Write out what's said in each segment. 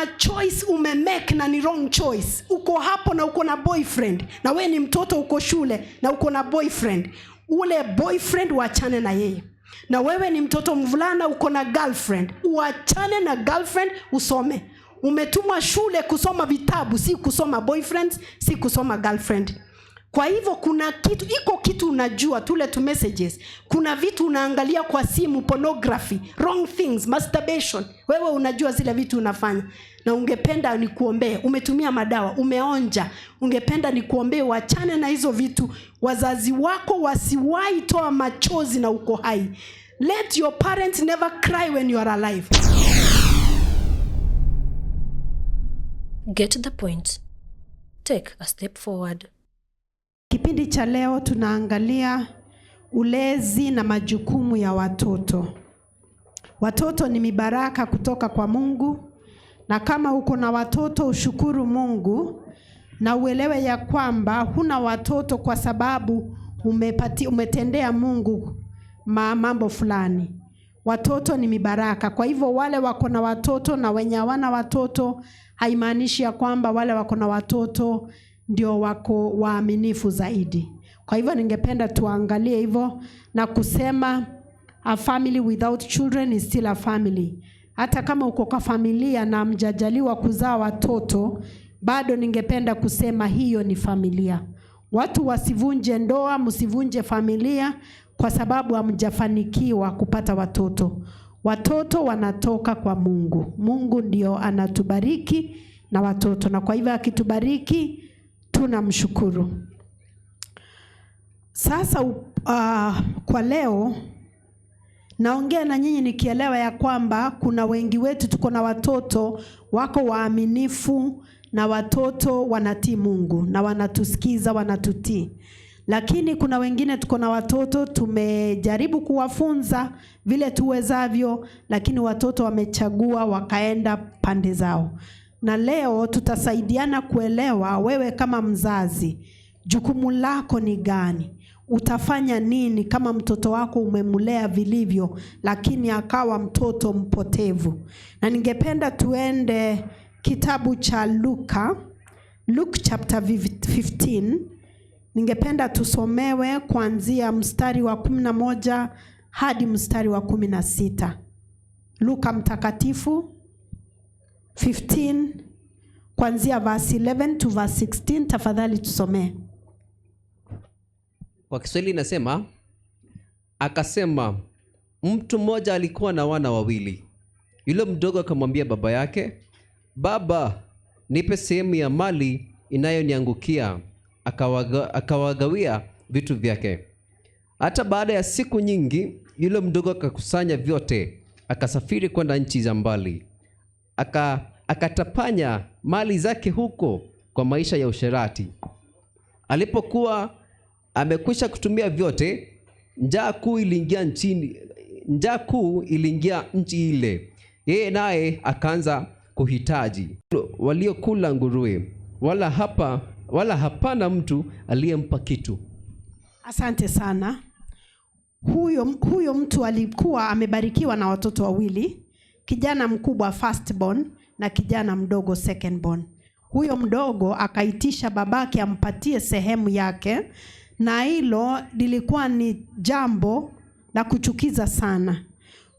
Kuna choice umemake na ni wrong choice. Uko hapo na uko na boyfriend, na we ni mtoto, uko shule na uko na boyfriend. Ule boyfriend uachane na yeye. Na wewe ni mtoto mvulana, uko na girlfriend, uachane na girlfriend, usome. Umetumwa shule kusoma vitabu, si kusoma boyfriends, si kusoma girlfriend. Kwa hivyo kuna kitu, iko kitu unajua, tule tu messages, kuna vitu unaangalia kwa simu, pornography, wrong things, masturbation. Wewe unajua zile vitu unafanya, na ungependa nikuombee. Umetumia madawa, umeonja, ungependa nikuombee uachane na hizo vitu. Wazazi wako wasiwahi toa machozi na uko hai. Let your parents never cry when you are alive. Get the point. Take a step forward. Kipindi cha leo tunaangalia ulezi na majukumu ya watoto. Watoto ni mibaraka kutoka kwa Mungu, na kama uko na watoto ushukuru Mungu na uelewe ya kwamba huna watoto kwa sababu umetendea Mungu mambo fulani. Watoto ni mibaraka. Kwa hivyo wale wako na watoto na wenye hawana watoto, haimaanishi ya kwamba wale wako na watoto ndio wako waaminifu zaidi. Kwa hivyo ningependa tuangalie hivyo na kusema a family without children is still a family. Hata kama uko kwa familia na mjajaliwa kuzaa watoto, bado ningependa kusema hiyo ni familia. Watu wasivunje ndoa, msivunje familia kwa sababu hamjafanikiwa kupata watoto. Watoto wanatoka kwa Mungu. Mungu ndio anatubariki na watoto, na kwa hivyo akitubariki tunamshukuru. Sasa kwa leo naongea na nyinyi nikielewa ya kwamba kuna wengi wetu tuko na watoto wako waaminifu na watoto wanatii Mungu na wanatusikiza, wanatutii. Lakini kuna wengine tuko na watoto tumejaribu kuwafunza vile tuwezavyo, lakini watoto wamechagua wakaenda pande zao. Na leo tutasaidiana kuelewa wewe kama mzazi, jukumu lako ni gani? Utafanya nini kama mtoto wako umemlea vilivyo, lakini akawa mtoto mpotevu? Na ningependa tuende kitabu cha Luka, Luke chapter 15. Ningependa tusomewe kuanzia mstari wa 11 hadi mstari wa 16. Luka mtakatifu 15 kuanzia verse 11 to verse 16, tafadhali tusomee. Kwa Kiswahili inasema, akasema mtu mmoja alikuwa na wana wawili. Yule mdogo akamwambia baba yake, Baba, nipe sehemu ya mali inayoniangukia. Akawagawia vitu vyake. Hata baada ya siku nyingi, yule mdogo akakusanya vyote, akasafiri kwenda nchi za mbali. Akatapanya mali zake huko kwa maisha ya usherati. Alipokuwa amekwisha kutumia vyote, njaa kuu iliingia nchini, njaa kuu iliingia nchi ile. Yeye naye akaanza kuhitaji. Waliokula nguruwe, wala hapana mtu aliyempa kitu. Asante sana. Huyo mtu alikuwa amebarikiwa na watoto wawili, kijana mkubwa firstborn na kijana mdogo secondborn. Huyo mdogo akaitisha babake ampatie sehemu yake, na hilo lilikuwa ni jambo la kuchukiza sana.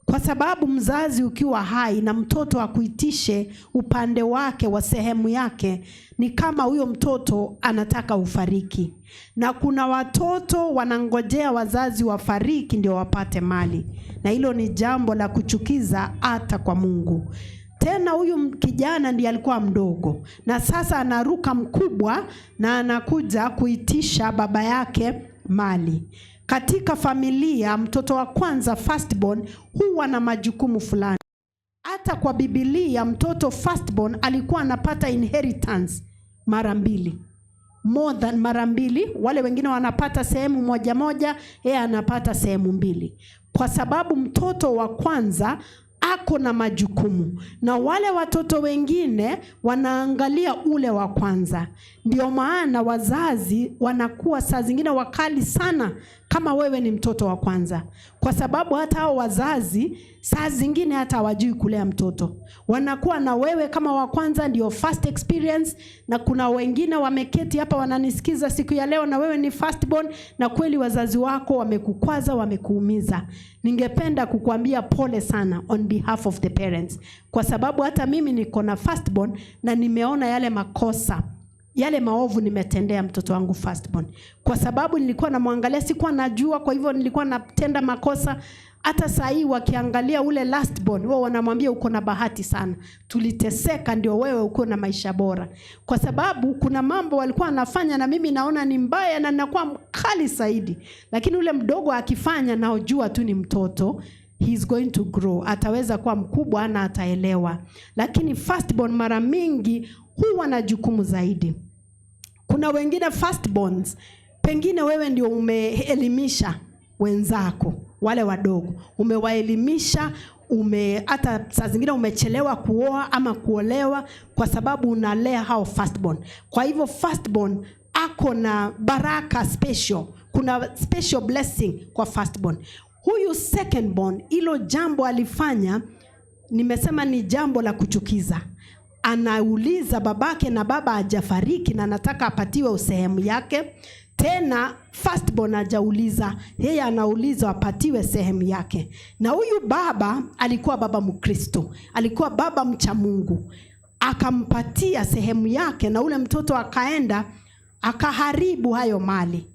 Kwa sababu mzazi ukiwa hai na mtoto akuitishe upande wake wa sehemu yake, ni kama huyo mtoto anataka ufariki. Na kuna watoto wanangojea wazazi wafariki ndio wapate mali. Na hilo ni jambo la kuchukiza hata kwa Mungu. Tena huyu kijana ndiye alikuwa mdogo, na sasa anaruka mkubwa na anakuja kuitisha baba yake mali. Katika familia, mtoto wa kwanza firstborn huwa na majukumu fulani. Hata kwa Biblia mtoto firstborn alikuwa anapata inheritance mara mbili. More than mara mbili. Wale wengine wanapata sehemu moja moja, yeye anapata sehemu mbili. Kwa sababu mtoto wa kwanza Ako na majukumu, na wale watoto wengine wanaangalia ule wa kwanza. Ndio maana wazazi wanakuwa saa zingine wakali sana kama wewe ni mtoto wa kwanza, kwa sababu hata hao wazazi saa zingine hata hawajui kulea mtoto, wanakuwa na wewe kama wa kwanza, ndio first experience. Na kuna wengine wameketi hapa wananisikiza siku ya leo, na wewe ni first born, na kweli wazazi wako wamekukwaza, wamekuumiza. Ningependa kukuambia pole sana on behalf of the parents, kwa sababu hata mimi niko na first born na nimeona yale makosa, yale maovu nimetendea mtoto wangu firstborn, kwa sababu nilikuwa namwangalia, sikuwa najua, kwa hivyo nilikuwa natenda makosa. Hata saa hii wakiangalia ule lastborn, wao wanamwambia, "Uko na bahati sana, tuliteseka ndio wewe uko na maisha bora," kwa sababu kuna mambo walikuwa wanafanya na mimi naona ni mbaya na nakuwa mkali zaidi, lakini ule mdogo akifanya, naojua tu ni mtoto, he's going to grow, ataweza kuwa mkubwa na ataelewa. Lakini firstborn mara mingi huwa na jukumu zaidi. Kuna wengine firstborns, pengine wewe ndio umeelimisha wenzako wale wadogo, umewaelimisha, hata saa zingine umechelewa kuoa ama kuolewa kwa sababu unalea hao firstborn. Kwa hivyo firstborn ako na baraka special, kuna special blessing kwa firstborn. Huyu secondborn, hilo jambo alifanya, nimesema ni jambo la kuchukiza. Anauliza babake na baba hajafariki na anataka apatiwe sehemu yake. Tena firstborn hajauliza, yeye anauliza apatiwe sehemu yake. Na huyu baba alikuwa baba Mkristo, alikuwa baba mcha Mungu, akampatia sehemu yake, na ule mtoto akaenda akaharibu hayo mali.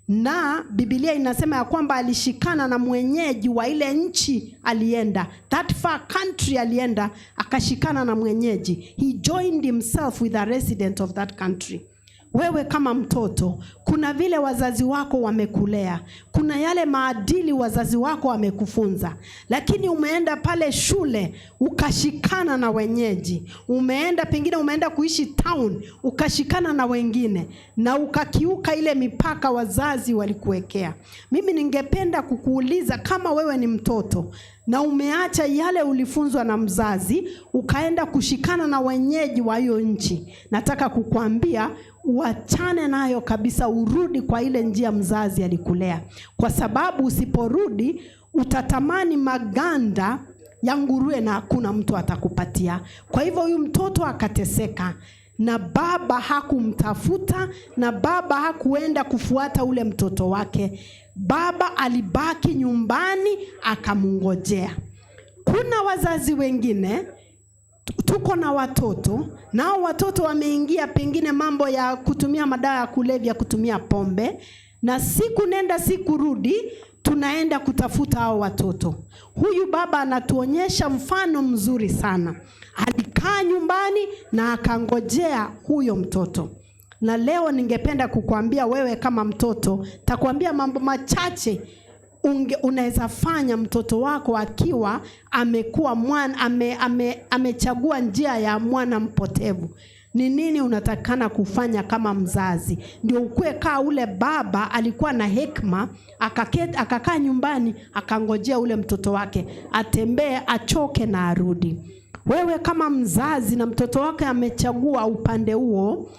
Na Biblia inasema ya kwamba alishikana na mwenyeji wa ile nchi alienda, that far country alienda akashikana na mwenyeji. He joined himself with a resident of that country. Wewe kama mtoto, kuna vile wazazi wako wamekulea, kuna yale maadili wazazi wako wamekufunza, lakini umeenda pale shule ukashikana na wenyeji, umeenda pengine umeenda kuishi town ukashikana na wengine na ukakiuka ile mipaka wazazi walikuwekea. Mimi ningependa kukuuliza, kama wewe ni mtoto na umeacha yale ulifunzwa na mzazi ukaenda kushikana na wenyeji wa hiyo nchi, nataka kukwambia uachane nayo kabisa, urudi kwa ile njia mzazi alikulea, kwa sababu usiporudi utatamani maganda ya nguruwe na hakuna mtu atakupatia. Kwa hivyo huyu mtoto akateseka na baba hakumtafuta na baba hakuenda kufuata ule mtoto wake. Baba alibaki nyumbani akamngojea. Kuna wazazi wengine, tuko na watoto, nao watoto wameingia pengine mambo ya kutumia madawa ya kulevya, kutumia pombe, na siku nenda siku rudi, tunaenda kutafuta hao watoto. Huyu baba anatuonyesha mfano mzuri sana. Alikaa nyumbani na akangojea huyo mtoto. Na leo ningependa kukuambia wewe kama mtoto, takuambia mambo machache unaweza fanya mtoto wako akiwa amekuwa mwana, amechagua njia ya mwana mpotevu. Ni nini unatakana kufanya kama mzazi ndio ukue kaa ule baba alikuwa na hekima, akakaa nyumbani akangojea ule mtoto wake atembee, achoke na arudi. Wewe kama mzazi na mtoto wake amechagua upande huo,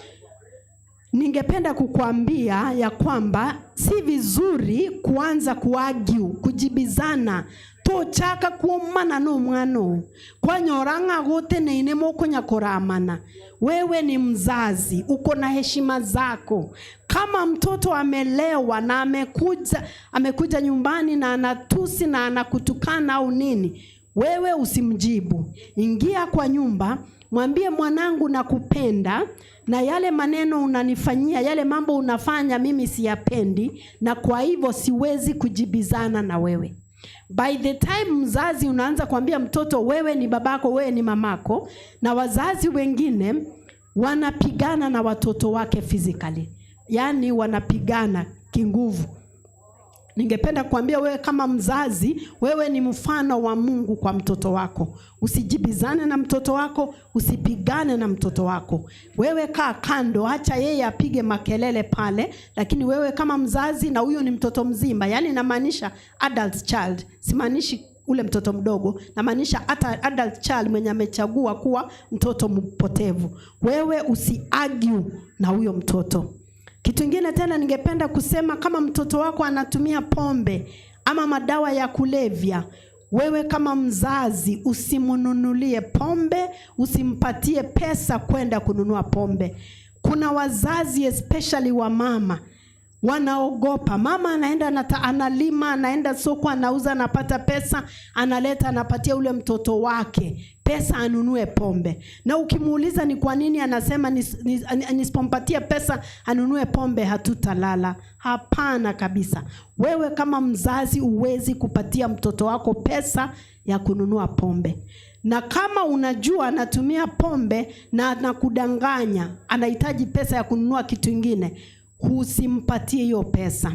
ningependa kukuambia ya kwamba si vizuri kuanza kuargue, kujibizana, tochaka kuomana no mwana kwanyora guteneine mukunya kuramana. Wewe ni mzazi, uko na heshima zako. Kama mtoto amelewa na amekuja nyumbani na anatusi na anakutukana au nini, wewe usimjibu. Ingia kwa nyumba, mwambie, "Mwanangu, nakupenda na yale maneno unanifanyia, yale mambo unafanya mimi siyapendi, na kwa hivyo siwezi kujibizana na wewe." By the time mzazi unaanza kuambia mtoto wewe ni babako, wewe ni mamako, na wazazi wengine wanapigana na watoto wake physically, yaani wanapigana kinguvu. Ningependa kuambia wewe kama mzazi, wewe ni mfano wa Mungu kwa mtoto wako. Usijibizane na mtoto wako, usipigane na mtoto wako. Wewe kaa kando, acha yeye apige makelele pale, lakini wewe kama mzazi, na huyo ni mtoto mzima, yaani namaanisha adult child, simaanishi Ule mtoto mdogo, namaanisha hata adult child mwenye amechagua kuwa mtoto mpotevu, wewe usiargue na huyo mtoto. Kitu ingine tena ningependa kusema, kama mtoto wako anatumia pombe ama madawa ya kulevya, wewe kama mzazi usimnunulie pombe, usimpatie pesa kwenda kununua pombe. Kuna wazazi, especially wa mama, wanaogopa. Mama anaenda analima, anaenda soko, anauza, anapata pesa, analeta, anapatia ule mtoto wake pesa anunue pombe. Na ukimuuliza ni kwa nini, anasema nisipompatia pesa anunue pombe hatutalala. Hapana kabisa. Wewe kama mzazi huwezi kupatia mtoto wako pesa ya kununua pombe. Na kama unajua anatumia pombe na anakudanganya, anahitaji pesa ya kununua kitu ingine, usimpatie hiyo pesa.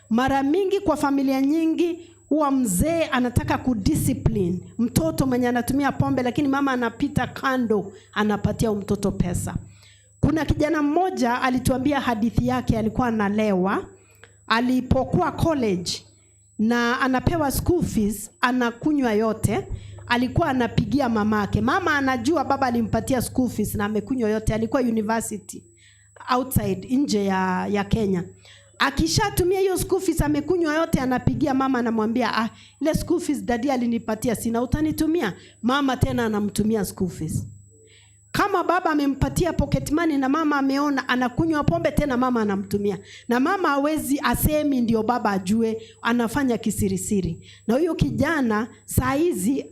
Mara mingi kwa familia nyingi huwa mzee anataka kudiscipline mtoto mwenye anatumia pombe, lakini mama anapita kando, anapatia huyu mtoto pesa. Kuna kijana mmoja alituambia hadithi yake, alikuwa analewa alipokuwa college na anapewa school fees, anakunywa yote. Alikuwa anapigia mamake. Mama anajua baba alimpatia school fees na amekunywa yote. Alikuwa university outside, nje ya Kenya. Akishatumia hiyo school fees, amekunywa yote, anapigia mama, anamwambia, "Ah, ile school fees daddy alinipatia sina, utanitumia?" Mama tena anamtumia school fees. Kama baba amempatia pocket money na mama ameona anakunywa pombe, tena mama anamtumia. Na mama hawezi asemi ndio baba ajue, anafanya kisirisiri. Na huyo kijana saa hizi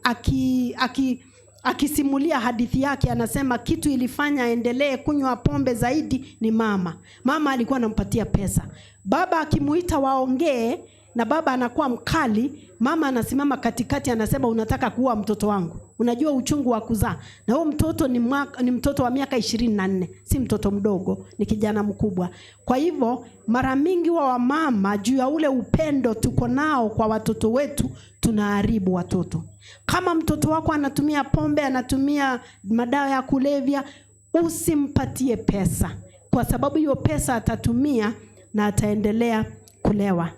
akisimulia hadithi yake anasema kitu ilifanya aendelee kunywa pombe zaidi ni mama. Mama alikuwa anampatia pesa. Baba akimuita waongee na baba anakuwa mkali, mama anasimama katikati anasema, "Unataka kuua mtoto wangu. Unajua uchungu wa kuzaa." Na huyo mtoto ni mtoto wa miaka 24, si mtoto mdogo, ni kijana mkubwa. Kwa hivyo mara mingi wa wamama, juu ya ule upendo tuko nao kwa watoto wetu, tunaharibu watoto. Kama mtoto wako anatumia pombe, anatumia madawa ya kulevya, usimpatie pesa, kwa sababu hiyo pesa atatumia na ataendelea kulewa.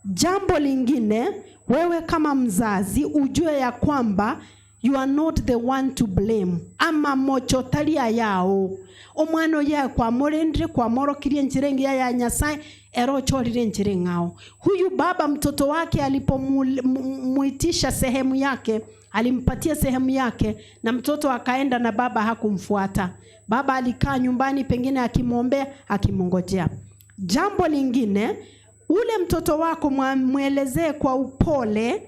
Jambo lingine, wewe kama mzazi ujue ya kwamba you are not the one to blame. Ama mochotaria yao omwana oyo kwamurendire, kwamorokirie njira engiya ya Nyasaye, ero ochorire njira eng'ao. Huyu baba, mtoto wake alipomuitisha sehemu yake, alimpatia sehemu yake na mtoto akaenda, na baba hakumfuata. Baba alikaa nyumbani, pengine akimwombea, akimngojea. Jambo lingine, ule mtoto wako mwelezee kwa upole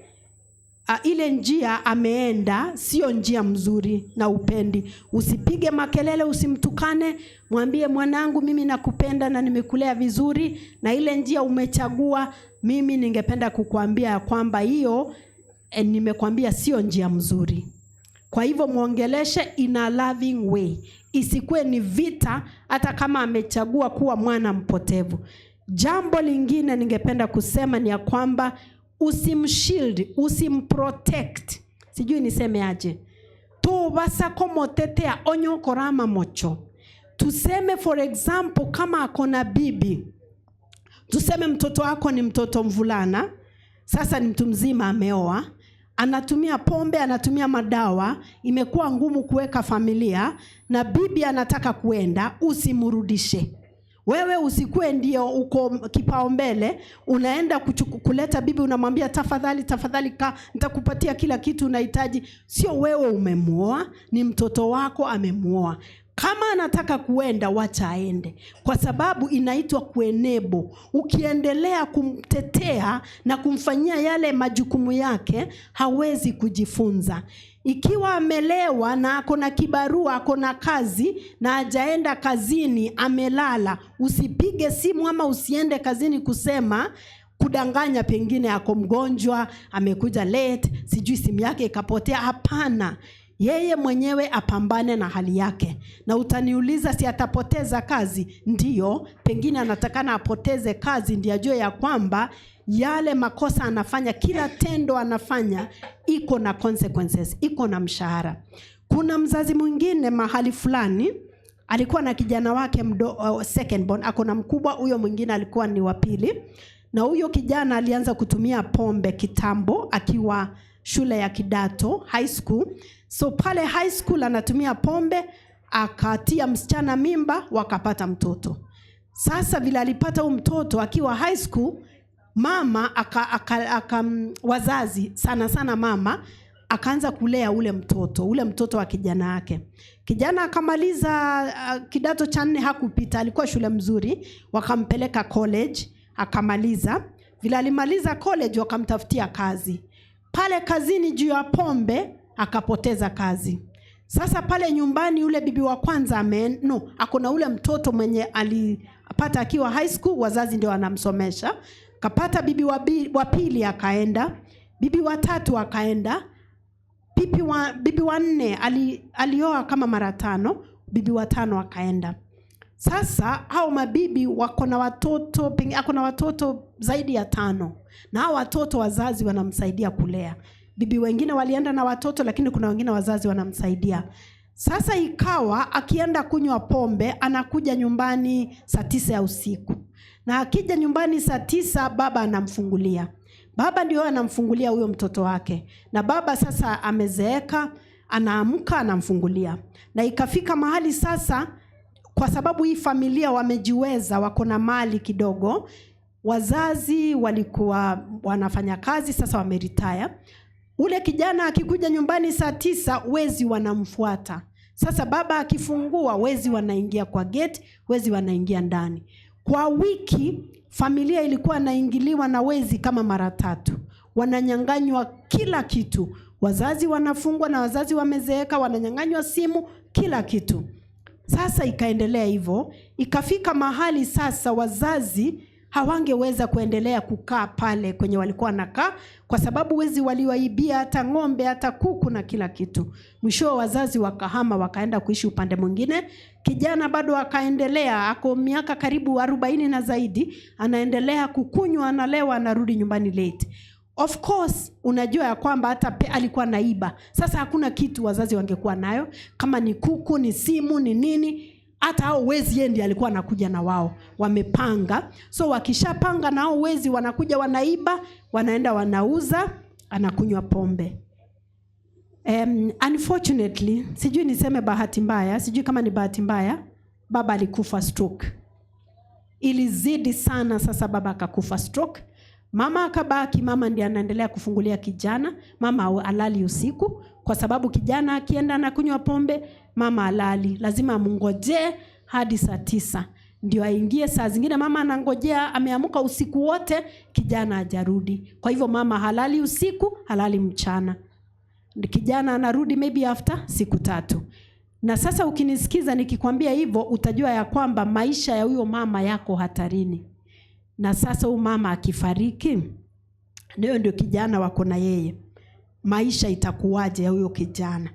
ile njia ameenda sio njia mzuri na upendi. Usipige makelele, usimtukane, mwambie, "Mwanangu, mimi nakupenda na nimekulea vizuri, na ile njia umechagua, mimi ningependa kukuambia ya kwamba hiyo nimekwambia sio njia mzuri." Kwa hivyo mwongeleshe in a loving way, isikuwe ni vita, hata kama amechagua kuwa mwana mpotevu. Jambo lingine ningependa kusema ni ya kwamba usimshield, usimprotect, sijui niseme aje, tobasa komotetea onyokorama mocho. Tuseme for example, kama akona bibi, tuseme mtoto wako ni mtoto mvulana, sasa ni mtu mzima, ameoa, anatumia pombe, anatumia madawa, imekuwa ngumu kuweka familia na bibi anataka kuenda, usimrudishe. Wewe usikuwe ndio uko kipaumbele, unaenda kuleta bibi, unamwambia, "Tafadhali, tafadhali ka, nitakupatia kila kitu unahitaji." Sio wewe umemuoa, ni mtoto wako amemuoa. Kama anataka kuenda, wacha aende, kwa sababu inaitwa kuenable. Ukiendelea kumtetea na kumfanyia yale majukumu yake, hawezi kujifunza. Ikiwa amelewa na ako na kibarua, ako na kazi na hajaenda kazini, amelala, usipige simu ama usiende kazini kusema, kudanganya, pengine ako mgonjwa, amekuja late, sijui simu yake ikapotea. Hapana, yeye mwenyewe apambane na hali yake. Na utaniuliza, si atapoteza kazi? Ndiyo, pengine anatakana apoteze kazi ndiyo ajue ya kwamba yale makosa anafanya, kila tendo anafanya iko na consequences, iko na mshahara. Kuna mzazi mwingine mahali fulani alikuwa na kijana wake second born, ako na mkubwa, huyo mwingine alikuwa ni wa pili, na huyo kijana alianza kutumia pombe kitambo akiwa shule ya kidato, high school. So pale high school anatumia pombe, akatia msichana mimba, wakapata mtoto. Sasa vile alipata huu mtoto akiwa high school, mama aka, wazazi sana sana mama akaanza kulea ule mtoto wa kijana yake. Kijana akamaliza kidato cha nne, hakupita, alikuwa shule mzuri, wakampeleka college akamaliza. Vile alimaliza college, wakamtafutia kazi. Pale kazini, juu ya pombe, akapoteza kazi. Sasa pale nyumbani yule bibi wa kwanza no, ako na ule mtoto mwenye alipata akiwa high school, wazazi ndio wanamsomesha. Kapata bibi wa pili akaenda, bibi wa tatu akaenda, bibi wa nne alioa kama mara tano, bibi wa tano akaenda. Sasa hao mabibi wako na watoto, ako na watoto zaidi ya tano, na hao watoto wazazi wanamsaidia kulea. Bibi wengine walienda na watoto, lakini kuna wengine wazazi wanamsaidia. Sasa ikawa akienda kunywa pombe anakuja nyumbani saa 9 ya usiku, na akija nyumbani saa 9 baba anamfungulia. Baba ndio anamfungulia huyo mtoto wake, na baba sasa amezeeka, anaamka anamfungulia, na ikafika mahali sasa, kwa sababu hii familia wamejiweza, wako na mali kidogo, wazazi walikuwa wanafanya kazi, sasa wameretire. Ule kijana akikuja nyumbani saa 9, wezi wanamfuata. Sasa baba akifungua, wezi wanaingia kwa gate, wezi wanaingia ndani. Kwa wiki familia ilikuwa inaingiliwa na wezi kama mara tatu, wananyang'anywa kila kitu. Wazazi wanafungwa na wazazi wamezeeka, wananyang'anywa simu, kila kitu. Sasa ikaendelea hivyo, ikafika mahali sasa wazazi hawangeweza kuendelea kukaa pale kwenye walikuwa wanakaa, kwa sababu wezi waliwaibia hata ng'ombe, hata kuku na kila kitu. Mwisho wazazi wakahama, wakaenda kuishi upande mwingine. Kijana bado akaendelea, ako miaka karibu 40 na zaidi, anaendelea kukunywa, analewa, anarudi nyumbani late. Of course unajua ya kwamba hata alikuwa naiba. Sasa hakuna kitu wazazi wangekuwa nayo, kama ni kuku, ni simu, ni nini, hata hao wezi yeye ndiye alikuwa anakuja na wao wamepanga. So wakishapanga na hao wezi wanakuja wanaiba, wanaenda wanauza, anakunywa pombe. Unfortunately, sijui niseme bahati mbaya, sijui kama ni bahati mbaya, baba alikufa stroke. Ilizidi sana sasa, baba akakufa stroke. Mama akabaki, mama ndiye anaendelea kufungulia kijana. Mama alali usiku kwa sababu kijana akienda na kunywa pombe, mama alali, lazima amngojee hadi saa 9 ndio aingie. Saa zingine mama anangojea, ameamka usiku wote, kijana hajarudi. Kwa hivyo mama halali usiku, halali mchana. Kijana anarudi maybe after siku 3. Na sasa ukinisikiza nikikwambia hivyo, utajua ya kwamba maisha ya huyo mama yako hatarini. Na sasa huyu mama akifariki, ndio kijana wako na yeye, maisha itakuwaje ya huyo kijana?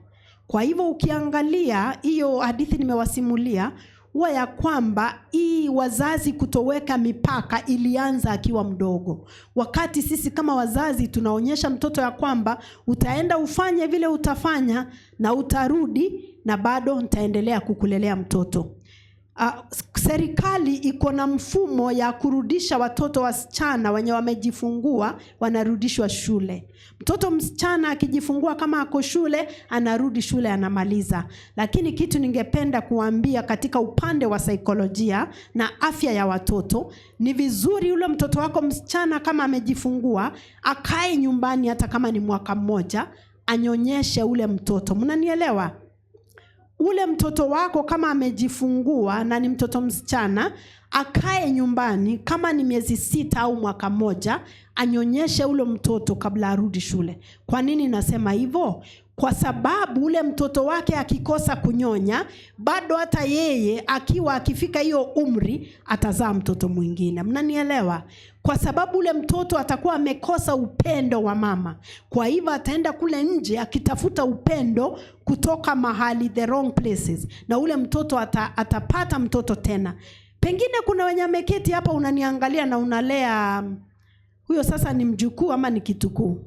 Kwa hivyo ukiangalia hiyo hadithi nimewasimulia, huwa ya kwamba hii wazazi kutoweka mipaka ilianza akiwa mdogo. Wakati sisi kama wazazi tunaonyesha mtoto ya kwamba utaenda ufanye vile utafanya na utarudi na bado nitaendelea kukulelea mtoto. Serikali iko na mfumo ya kurudisha watoto wasichana wenye wamejifungua, wanarudishwa shule. Mtoto msichana akijifungua kama ako shule, anarudi shule anamaliza. Lakini kitu ningependa kuambia katika upande wa saikolojia na afya ya watoto, ni vizuri yule mtoto wako msichana kama amejifungua, akae nyumbani hata kama ni mwaka mmoja, anyonyeshe ule mtoto. Mnanielewa? Ule mtoto wako kama amejifungua na ni mtoto msichana, akae nyumbani kama ni miezi 6 au mwaka mmoja, anyonyeshe ule mtoto kabla arudi shule. Kwa nini nasema hivyo? Kwa sababu ule mtoto wake akikosa kunyonya, bado hata yeye akiwa akifika hiyo umri atazaa mtoto mwingine. Mnanielewa? Kwa sababu ule mtoto atakuwa amekosa upendo wa mama. Kwa hivyo ataenda kule nje akitafuta upendo kutoka mahali the wrong places. Na ule mtoto atapata mtoto tena. Pengine kuna wenye ameketi hapa unaniangalia na unalea huyo sasa ni mjukuu ama ni kitukuu.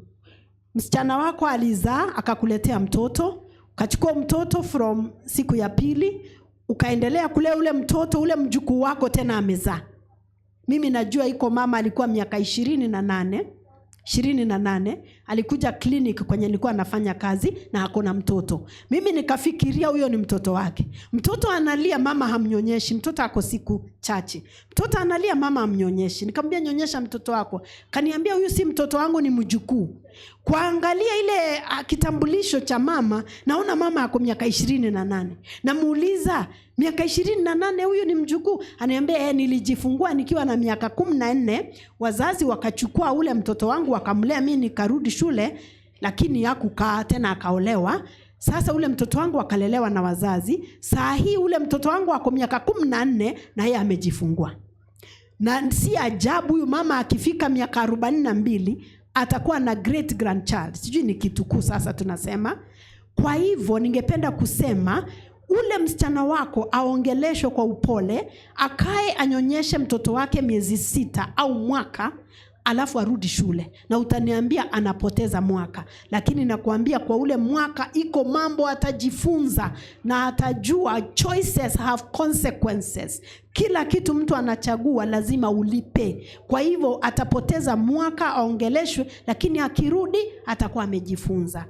Msichana wako alizaa akakuletea mtoto, ukachukua mtoto from siku ya pili, ukaendelea kulea ule mtoto, ule mjukuu wako tena amezaa. Mimi najua iko mama alikuwa miaka 28, 28, Alikuja clinic kwenye nilikuwa nafanya kazi na ako na mtoto. Mimi nikafikiria huyo ni mtoto wake. Mtoto analia, mama hamnyonyeshi. Mtoto ako siku chache, mtoto analia, mama hamnyonyeshi. Nikamwambia, "Nyonyesha mtoto wako." Kaniambia, "Huyu si mtoto wangu, ni mjukuu." Kuangalia ile kitambulisho cha mama, naona mama ako miaka 28. Namuuliza, "Miaka 28, huyu ni mjukuu?" Aniambia, "Eh, nilijifungua nikiwa na miaka 14, wazazi wakachukua ule mtoto wangu wakamlea, mi nikarudi shule, lakini hakukaa tena, akaolewa. Sasa ule mtoto wangu akalelewa na wazazi. Saa hii ule mtoto wangu ako miaka 14 na yeye amejifungua." Na si ajabu huyu mama akifika miaka 42 atakuwa na great grandchild, sijui ni kitukuu sasa tunasema. Kwa hivyo ningependa kusema ule msichana wako aongeleshwe kwa upole, akae anyonyeshe mtoto wake miezi 6 au mwaka, alafu arudi shule. Na utaniambia anapoteza mwaka, lakini nakuambia kwa ule mwaka iko mambo atajifunza na atajua choices have consequences. Kila kitu mtu anachagua lazima ulipe. Kwa hivyo atapoteza mwaka aongeleshwe, lakini akirudi atakuwa amejifunza.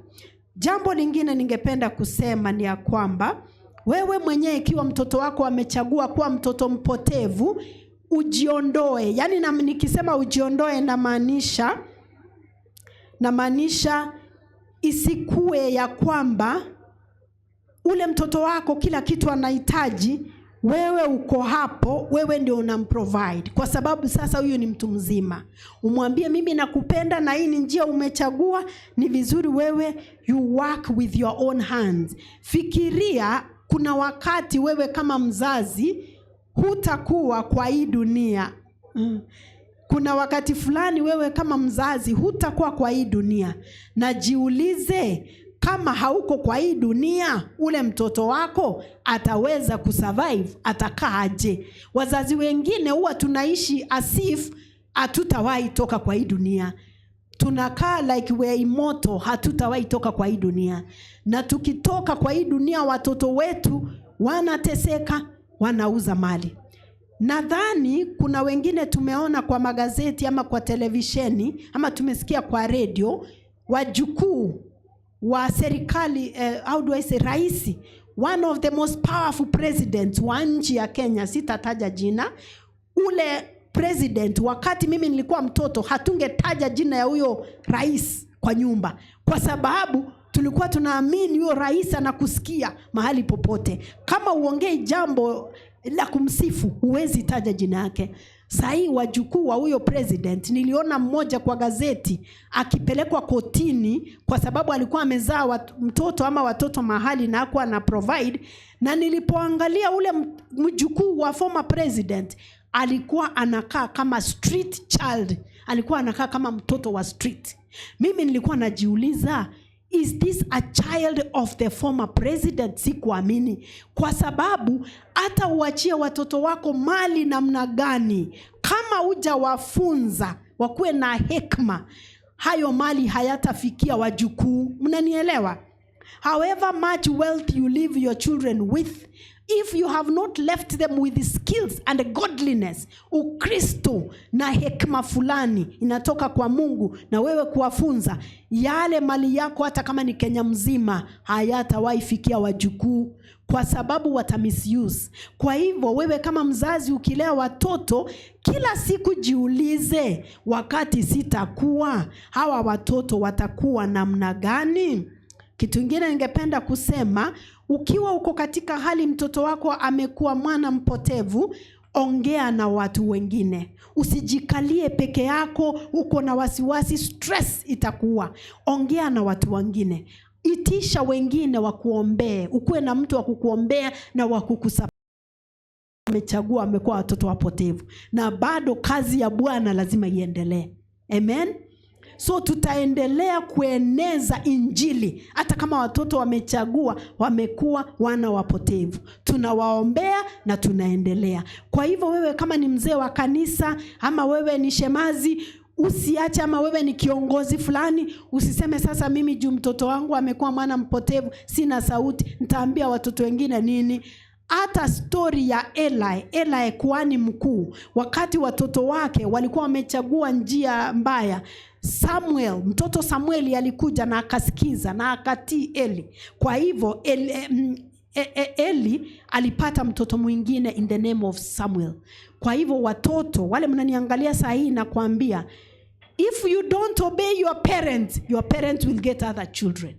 Jambo lingine ningependa kusema ni ya kwamba wewe mwenyewe ikiwa mtoto wako amechagua kuwa mtoto mpotevu, ujiondoe. Yaani na, nikisema ujiondoe namaanisha isikue ya kwamba ule mtoto wako kila kitu anahitaji, wewe uko hapo, wewe ndio unamprovide, kwa sababu sasa huyu ni mtu mzima. Umwambie, "Mimi nakupenda na hii ni njia umechagua, ni vizuri wewe you work with your own hands." Fikiria kuna wakati wewe kama mzazi hutakuwa kwa hii dunia. Kuna wakati fulani wewe kama mzazi hutakuwa kwa hii dunia, na jiulize, kama hauko kwa hii dunia, ule mtoto wako ataweza kusurvive? Atakaaje? Wazazi wengine huwa tunaishi as if hatutawahi toka kwa hii dunia. Tunakaa like we are immortal, hatutawahi toka kwa hii dunia. Na tukitoka kwa hii dunia, watoto wetu wanateseka, wanauza mali. Nadhani kuna wengine tumeona kwa magazeti ama kwa televisheni ama tumesikia kwa redio, wajukuu wa serikali, how do I say, raisi, one of the most powerful presidents wa nchi ya Kenya, sitataja jina. Ule president, wakati mimi nilikuwa mtoto, hatungetaja jina ya huyo rais kwa nyumba, kwa sababu tulikuwa tunaamini huyo rais anakusikia mahali popote. Kama uongei jambo la kumsifu, huwezi taja jina yake. Sahii wajukuu wa huyo president, niliona mmoja kwa gazeti akipelekwa kotini kwa sababu alikuwa amezaa mtoto ama watoto mahali na hakuwa na provide. Na nilipoangalia ule mjukuu wa former president alikuwa anakaa kama street child, alikuwa anakaa kama mtoto wa street. Mimi nilikuwa najiuliza, is this a child of the former president? Sikuamini, kwa sababu hata uachie watoto wako mali namna gani, kama hujawafunza wakuwe na hekima, hayo mali hayatafikia wajukuu. Mnanielewa? However much wealth you leave your children with, if you have not left them with skills and godliness, Ukristo na hekima fulani inatoka kwa Mungu na wewe kuwafunza, yale mali yako hata kama ni Kenya mzima hayatawahi fikia wajukuu kwa sababu wata misuse. Kwa hivyo wewe kama mzazi ukilea watoto, kila siku jiulize, wakati sitakuwa, hawa watoto watakuwa namna gani? Kitu ingine ningependa kusema, ukiwa uko katika hali mtoto wako amekuwa mwana mpotevu, ongea na watu wengine. Usijikalie peke yako, uko na wasiwasi, stress itakuwa. Ongea na watu wengine, itisha wengine wakuombee, ukuwe na mtu wa kukuombea na wa kukusupport. Amechagua, amekuwa watoto wapotevu, na bado kazi ya Bwana lazima iendelee. Amen. So tutaendelea kueneza Injili hata kama watoto wamechagua, wamekuwa wana wapotevu, tunawaombea na tunaendelea. Kwa hivyo wewe kama ni mzee wa kanisa ama wewe ni shemasi, usiache, ama wewe ni kiongozi fulani, usiseme sasa mimi juu mtoto wangu amekuwa mwana mpotevu sina sauti, nitaambia watoto wengine nini? Hata stori ya Eli, Eli kuhani mkuu, wakati watoto wake walikuwa wamechagua njia mbaya, Samuel, mtoto Samueli alikuja na akasikiza na akatii Eli. Kwa hivyo Eli alipata mtoto mwingine in the name of Samuel. Kwa hivyo watoto wale mnaniangalia saa hii, nakwambia if you don't obey your parents, your parents will get other children.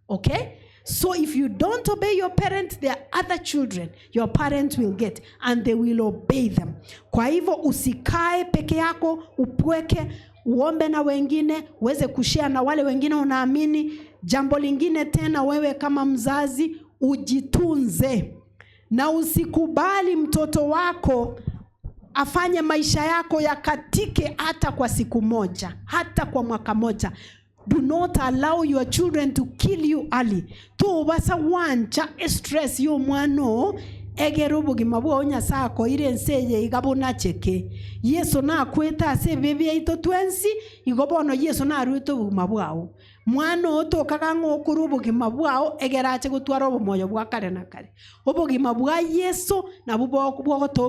Okay? So if you don't obey your parents, there are other children your parents will get and they will obey them. Kwa hivyo usikae peke yako, upweke, uombe na wengine, uweze kushare na wale wengine unaamini. Jambo lingine tena, wewe kama mzazi ujitunze na usikubali mtoto wako afanye maisha yako yakatike hata kwa siku moja, hata kwa mwaka moja. Do not allow your children to kill you early. Tobasa wancha stress yo mwana egere obogima bwao Nyasaye akoire ense eye iga bonacheke. Yesu nakwete ase ebibe biaito twensi, igo bono Yesu naruete obogima bwao. Mwana otokaga ng'a okore obogima bwao egere ache gotwara obomoyo bwa kare na kare. Obogima bwa Yesu nabwo bwogotoa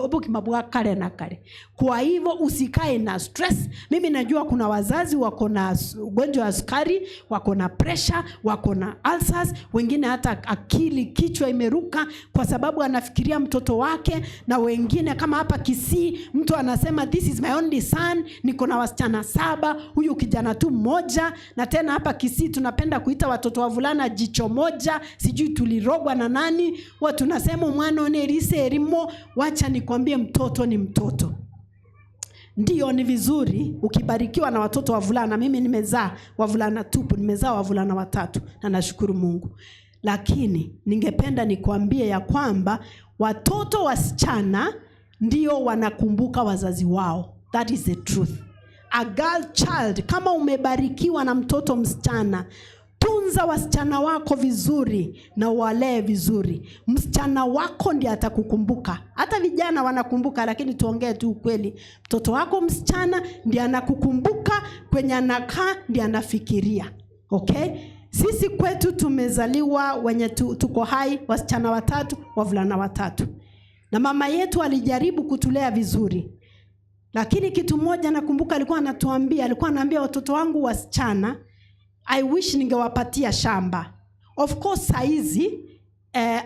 obogima bwa kare na kare. Kwa hivyo usikae na stress. Mimi najua kuna wazazi wako na ugonjwa wa sukari, wako na pressure, wako na ulcers, wengine hata akili kichwa imeruka kwa sababu anafikiria mtoto wake, na wengine kama hapa Kisii mtu anasema this is my only son, niko na wasichana 7, huyu kijana tu mmoja. Na tena hapa Kisii tunapenda kuita watoto wavulana jicho moja, sijui tulirogwa na nani, watu tunasema mwana one rise erimo. Wacha nikwambie, mtoto ni mtoto. Ndiyo, ni vizuri ukibarikiwa na watoto wavulana. Mimi nimezaa wavulana tupu, nimezaa wavulana 3 na nashukuru Mungu. Lakini ningependa nikwambie ya kwamba watoto wasichana ndio wanakumbuka wazazi wao. That is the truth. A girl child, kama umebarikiwa na mtoto msichana, tunza wasichana wako vizuri na walee vizuri. Msichana wako ndiye atakukumbuka. Hata vijana wanakumbuka, lakini tuongee tu ukweli. Mtoto wako msichana ndiye anakukumbuka, kwenye anakaa ndiye anafikiria. Okay? Sisi kwetu tumezaliwa wenye tuko hai, wasichana 3, wavulana 3. Na mama yetu alijaribu kutulea vizuri. Lakini kitu moja nakumbuka alikuwa anatuambia, alikuwa anaambia watoto wangu wasichana, I wish ningewapatia shamba. Of course saizi,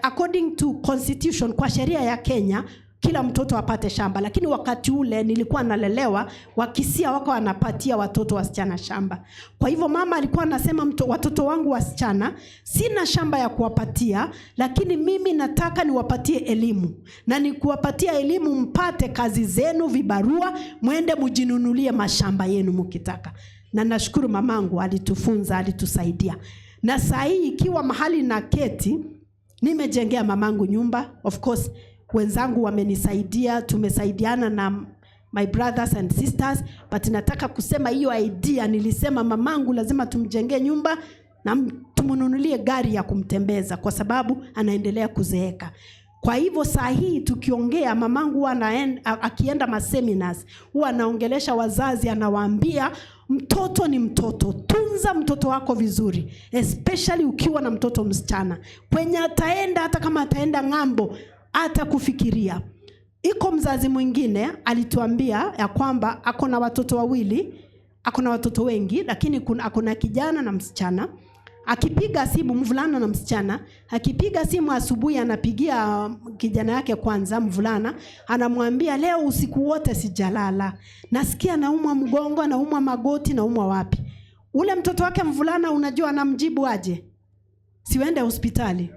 according to constitution, kwa sheria ya Kenya, kila mtoto apate shamba. Lakini wakati ule nilikuwa nalelewa, Wakisia wako wanapatia watoto wasichana shamba. Kwa hivyo mama alikuwa anasema watoto wangu wasichana sina shamba ya kuwapatia, lakini mimi nataka niwapatie elimu. Na nikuwapatia elimu mpate kazi zenu, vibarua, mwende mjinunulie mashamba yenu mkitaka. Na nashukuru mamangu alitufunza, alitusaidia. Na saa hii ikiwa mahali na keti, nimejengea mamangu nyumba. Of course wenzangu wamenisaidia, tumesaidiana na my brothers and sisters, but nataka kusema hiyo idea nilisema mamangu lazima tumjengee nyumba na tumnunulie gari ya kumtembeza kwa sababu anaendelea kuzeeka. Kwa hivyo saa hii tukiongea, mamangu huwa akienda ma seminars, huwa anaongelesha wazazi, anawaambia mtoto ni mtoto, tunza mtoto wako vizuri, especially ukiwa na mtoto msichana. Kwenye ataenda, hata kama ataenda ng'ambo, atakufikiria. Iko mzazi mwingine alituambia ya kwamba ako na watoto wawili, ako na watoto wengi, lakini ako na kijana na msichana. Akipiga simu, mvulana na msichana, akipiga simu asubuhi anapigia kijana yake kwanza, mvulana, anamwambia leo usiku wote sijalala, nasikia naumwa mgongo, naumwa magoti, naumwa wapi. Ule mtoto wake mvulana unajua anamjibu aje? Siwende hospitali.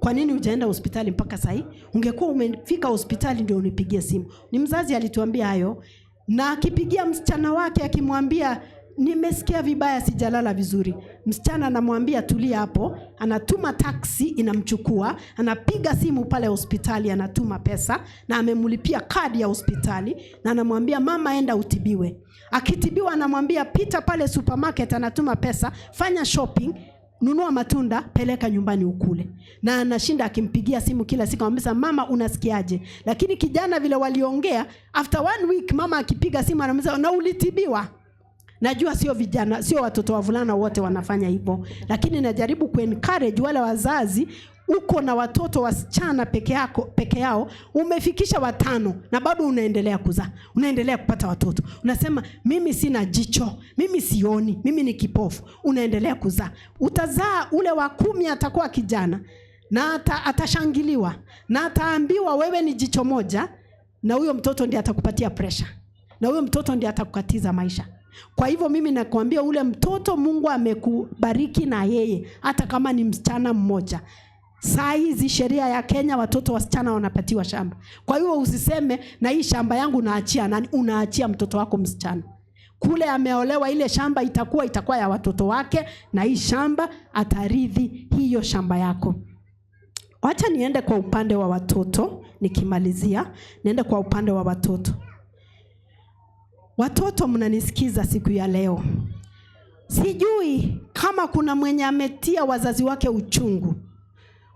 Kwa nini hujaenda hospitali mpaka sahi? Ungekuwa umefika hospitali ndio unipigie simu. Ni mzazi alituambia hayo. Na akipigia msichana wake akimwambia nimesikia vibaya, sijalala vizuri, msichana anamwambia tulia hapo, anatuma taxi inamchukua, anapiga simu pale hospitali, anatuma pesa na amemlipia kadi ya hospitali, na anamwambia mama enda utibiwe. Akitibiwa anamwambia pita pale supermarket, anatuma pesa, fanya shopping, nunua matunda, peleka nyumbani ukule. Na anashinda akimpigia simu kila siku, anamwambia mama unasikiaje? Lakini kijana vile waliongea, after 1 week mama akipiga simu anamwambia na ulitibiwa? Najua sio vijana, sio watoto wavulana wote wanafanya hivyo, lakini najaribu kuencourage wale wazazi, Uko na watoto wasichana peke yako peke yao, umefikisha watano na bado unaendelea kuzaa, unaendelea kupata watoto. Unasema mimi sina jicho, mimi sioni, mimi ni kipofu. Unaendelea kuzaa, utazaa ule wa 10 atakuwa kijana na atashangiliwa na ataambiwa wewe ni jicho moja, na huyo mtoto ndiye atakupatia pressure, na huyo mtoto ndiye atakukatiza maisha. Kwa hivyo mimi nakwambia ule mtoto Mungu amekubariki na yeye, hata kama ni msichana mmoja. Saa hizi sheria ya Kenya watoto wasichana wanapatiwa shamba. Kwa hiyo usiseme na hii shamba yangu naachia nani, unaachia mtoto wako msichana. Kule ameolewa, ile shamba itakuwa ya watoto wake, na hii shamba atarithi hiyo shamba yako. Wacha niende kwa upande wa watoto, nikimalizia, niende kwa upande wa watoto. Watoto mnanisikiza siku ya leo. Sijui kama kuna mwenye ametia wazazi wake uchungu.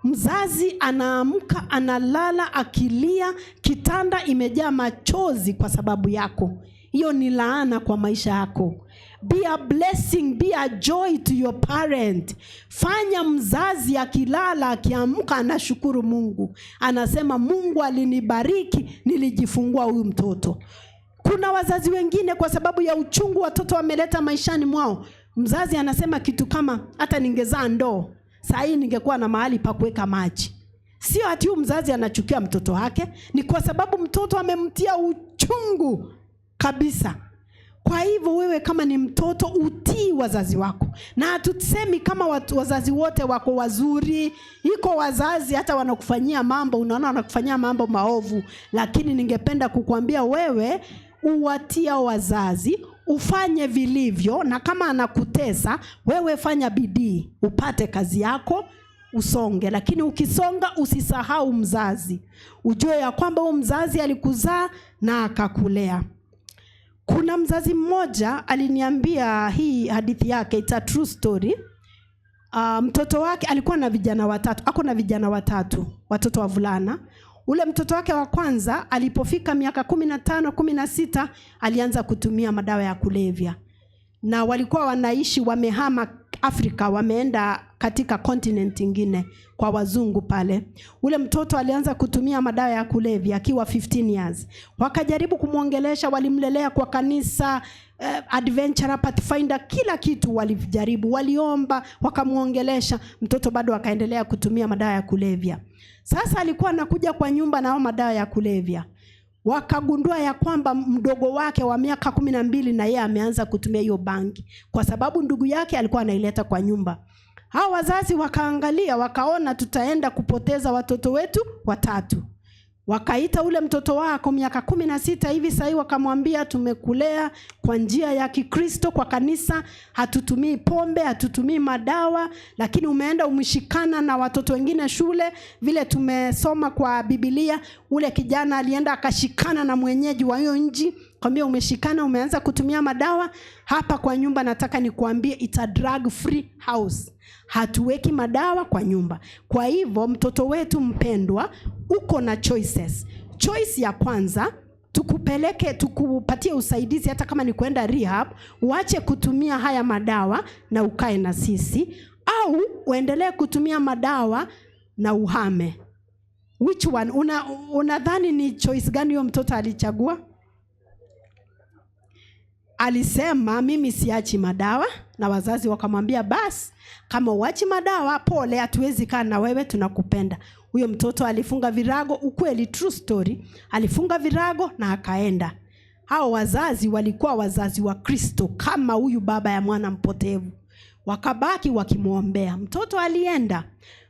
Mzazi anaamka analala akilia, kitanda imejaa machozi kwa sababu yako. Hiyo ni laana kwa maisha yako. Be a blessing, be a joy to your parent. Fanya mzazi akilala akiamka anashukuru Mungu. Anasema Mungu alinibariki, nilijifungua huyu mtoto. Kuna wazazi wengine kwa sababu ya uchungu watoto wameleta maishani mwao, mzazi anasema kitu kama hata ningezaa ndoo saa hii ningekuwa na mahali pa kuweka maji. Sio ati huyu mzazi anachukia mtoto wake, ni kwa sababu mtoto amemtia uchungu kabisa. Kwa hivyo wewe kama ni mtoto utii wazazi wako, na hatusemi kama wazazi wote wako wazuri. Iko wazazi hata wanakufanyia mambo, unaona wanakufanyia mambo maovu, lakini ningependa kukuambia wewe uwatia wazazi, ufanye vilivyo, na kama anakutesa wewe fanya bidii upate kazi yako usonge. Lakini ukisonga usisahau mzazi, ujue ya kwamba huyu mzazi alikuzaa na akakulea. Kuna mzazi mmoja aliniambia hii hadithi yake, it's a true story. Mtoto wake alikuwa na vijana watatu, ako na vijana watatu, watoto wavulana. Ule mtoto wake wa kwanza alipofika miaka 15, 16 alianza kutumia madawa ya kulevya, na walikuwa wanaishi wamehama Afrika, wameenda katika continent ingine kwa wazungu pale. Ule mtoto alianza kutumia madawa ya kulevya akiwa 15 years. Wakajaribu kumwongelesha, walimlelea kwa kanisa, adventurer, pathfinder, kila kitu walijaribu, waliomba, wakamwongelesha, mtoto bado akaendelea kutumia madawa ya kulevya. Sasa alikuwa anakuja kwa nyumba na hao madawa ya kulevya. Wakagundua ya kwamba mdogo wake wa miaka 12 na yeye ameanza kutumia hiyo bangi, kwa sababu ndugu yake alikuwa anaileta kwa nyumba. Hao wazazi wakaangalia, wakaona tutaenda kupoteza watoto wetu watatu. Wakaita ule mtoto wako miaka 16 hivi sahii, wakamwambia tumekulea kwa njia ya Kikristo kwa kanisa, hatutumii pombe, hatutumii madawa, lakini umeenda umeshikana na watoto wengine shule, vile tumesoma kwa Biblia, ule kijana alienda akashikana na mwenyeji wa hiyo nchi, kwambia umeshikana, umeanza kutumia madawa hapa kwa nyumba. Nataka nikuambie it's a drug free house, hatuweki madawa kwa nyumba. Kwa hivyo mtoto wetu mpendwa, uko na choices. Choice ya kwanza, tukupeleke tukupatie usaidizi, hata kama ni kwenda rehab, uache kutumia haya madawa na ukae na sisi, au uendelee kutumia madawa na uhame. Which one? Unadhani ni choice gani huyo mtoto alichagua? Alisema mimi siachi madawa, na wazazi wakamwambia basi, kama uachi madawa, pole, hatuwezi kaa na wewe, tunakupenda. Huyo mtoto alifunga virago, ukweli, true story, alifunga virago na akaenda. Hao wazazi walikuwa wazazi wa Kristo kama huyu baba ya mwana mpotevu, wakabaki wakimwombea. Mtoto alienda.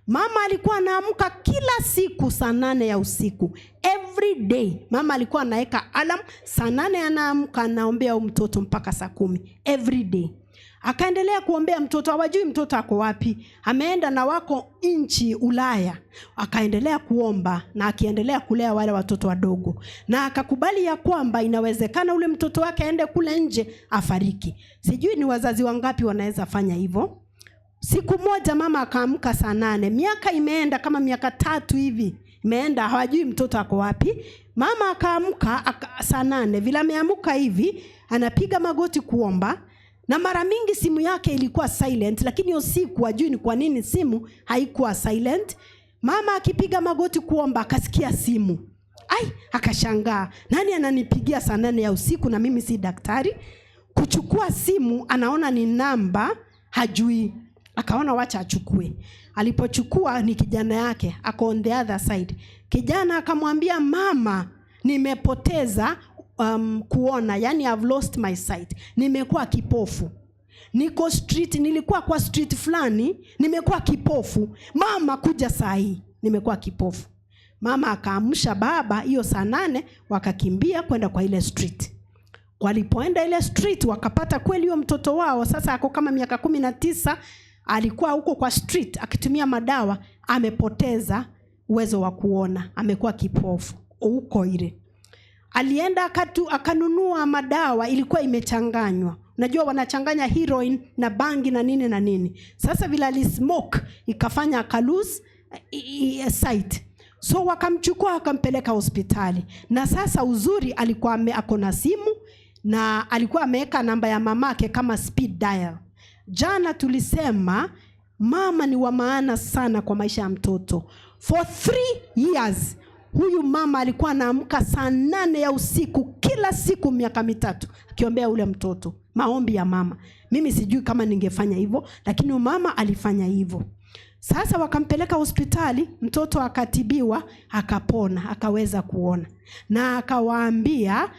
Mama alikuwa anaamka kila siku saa 8 ya usiku, every day. Mama alikuwa anaweka alarm saa 8, anaamka anaombea huyu mtoto mpaka saa 10 every day. Akaendelea kuombea mtoto, hawajui mtoto ako wapi, ameenda na wako nchi Ulaya. Akaendelea kuomba na akiendelea kulea wale watoto wadogo, na akakubali ya kwamba inawezekana ule mtoto wake aende kule nje afariki. Sijui ni wazazi wangapi wanaweza fanya hivyo. Siku moja mama akaamka saa 8, miaka imeenda kama miaka 3 hivi imeenda, hawajui mtoto ako wapi. Mama akaamka saa 8, vile ameamka hivi anapiga magoti kuomba, na mara mingi simu yake ilikuwa silent, lakini hiyo siku hajui ni kwa nini simu haikuwa silent. Mama akipiga magoti kuomba, akasikia simu. Ai, akashangaa, nani ananipigia saa 8 ya usiku na mimi si daktari? Kuchukua simu, anaona ni namba hajui, akaona wacha achukue. Alipochukua ni kijana yake, ako on the other side. Kijana akamwambia, mama, nimepoteza kuona, yani I've lost my sight, nimekuwa kipofu, niko street, nilikuwa kwa street fulani, nimekuwa kipofu. Mama, kuja saa hii, nimekuwa kipofu. Mama akaamsha baba hiyo saa 8, wakakimbia kwenda kwa ile street. Walipoenda ile street wakapata kweli huyo mtoto wao, sasa ako kama miaka 19, alikuwa huko kwa street akitumia madawa, amepoteza uwezo wa kuona, amekuwa kipofu huko ile. Alienda akanunua madawa, ilikuwa imechanganywa. Unajua wanachanganya heroin na bangi na nini na nini. Sasa vile alismoke ikafanya akalose sight. So wakamchukua wakampeleka hospitali. Na sasa uzuri alikuwa ako na simu na alikuwa ameweka namba ya mamake kama speed dial. Jana tulisema mama ni wa maana sana kwa maisha ya mtoto. For 3 years huyu mama alikuwa anaamka saa 8 ya usiku kila siku miaka 3 akiombea ule mtoto. Maombi ya mama. Mimi sijui kama ningefanya hivyo, lakini mama alifanya hivyo. Sasa wakampeleka hospitali, mtoto akatibiwa, akapona, akaweza kuona. Na akawaambia,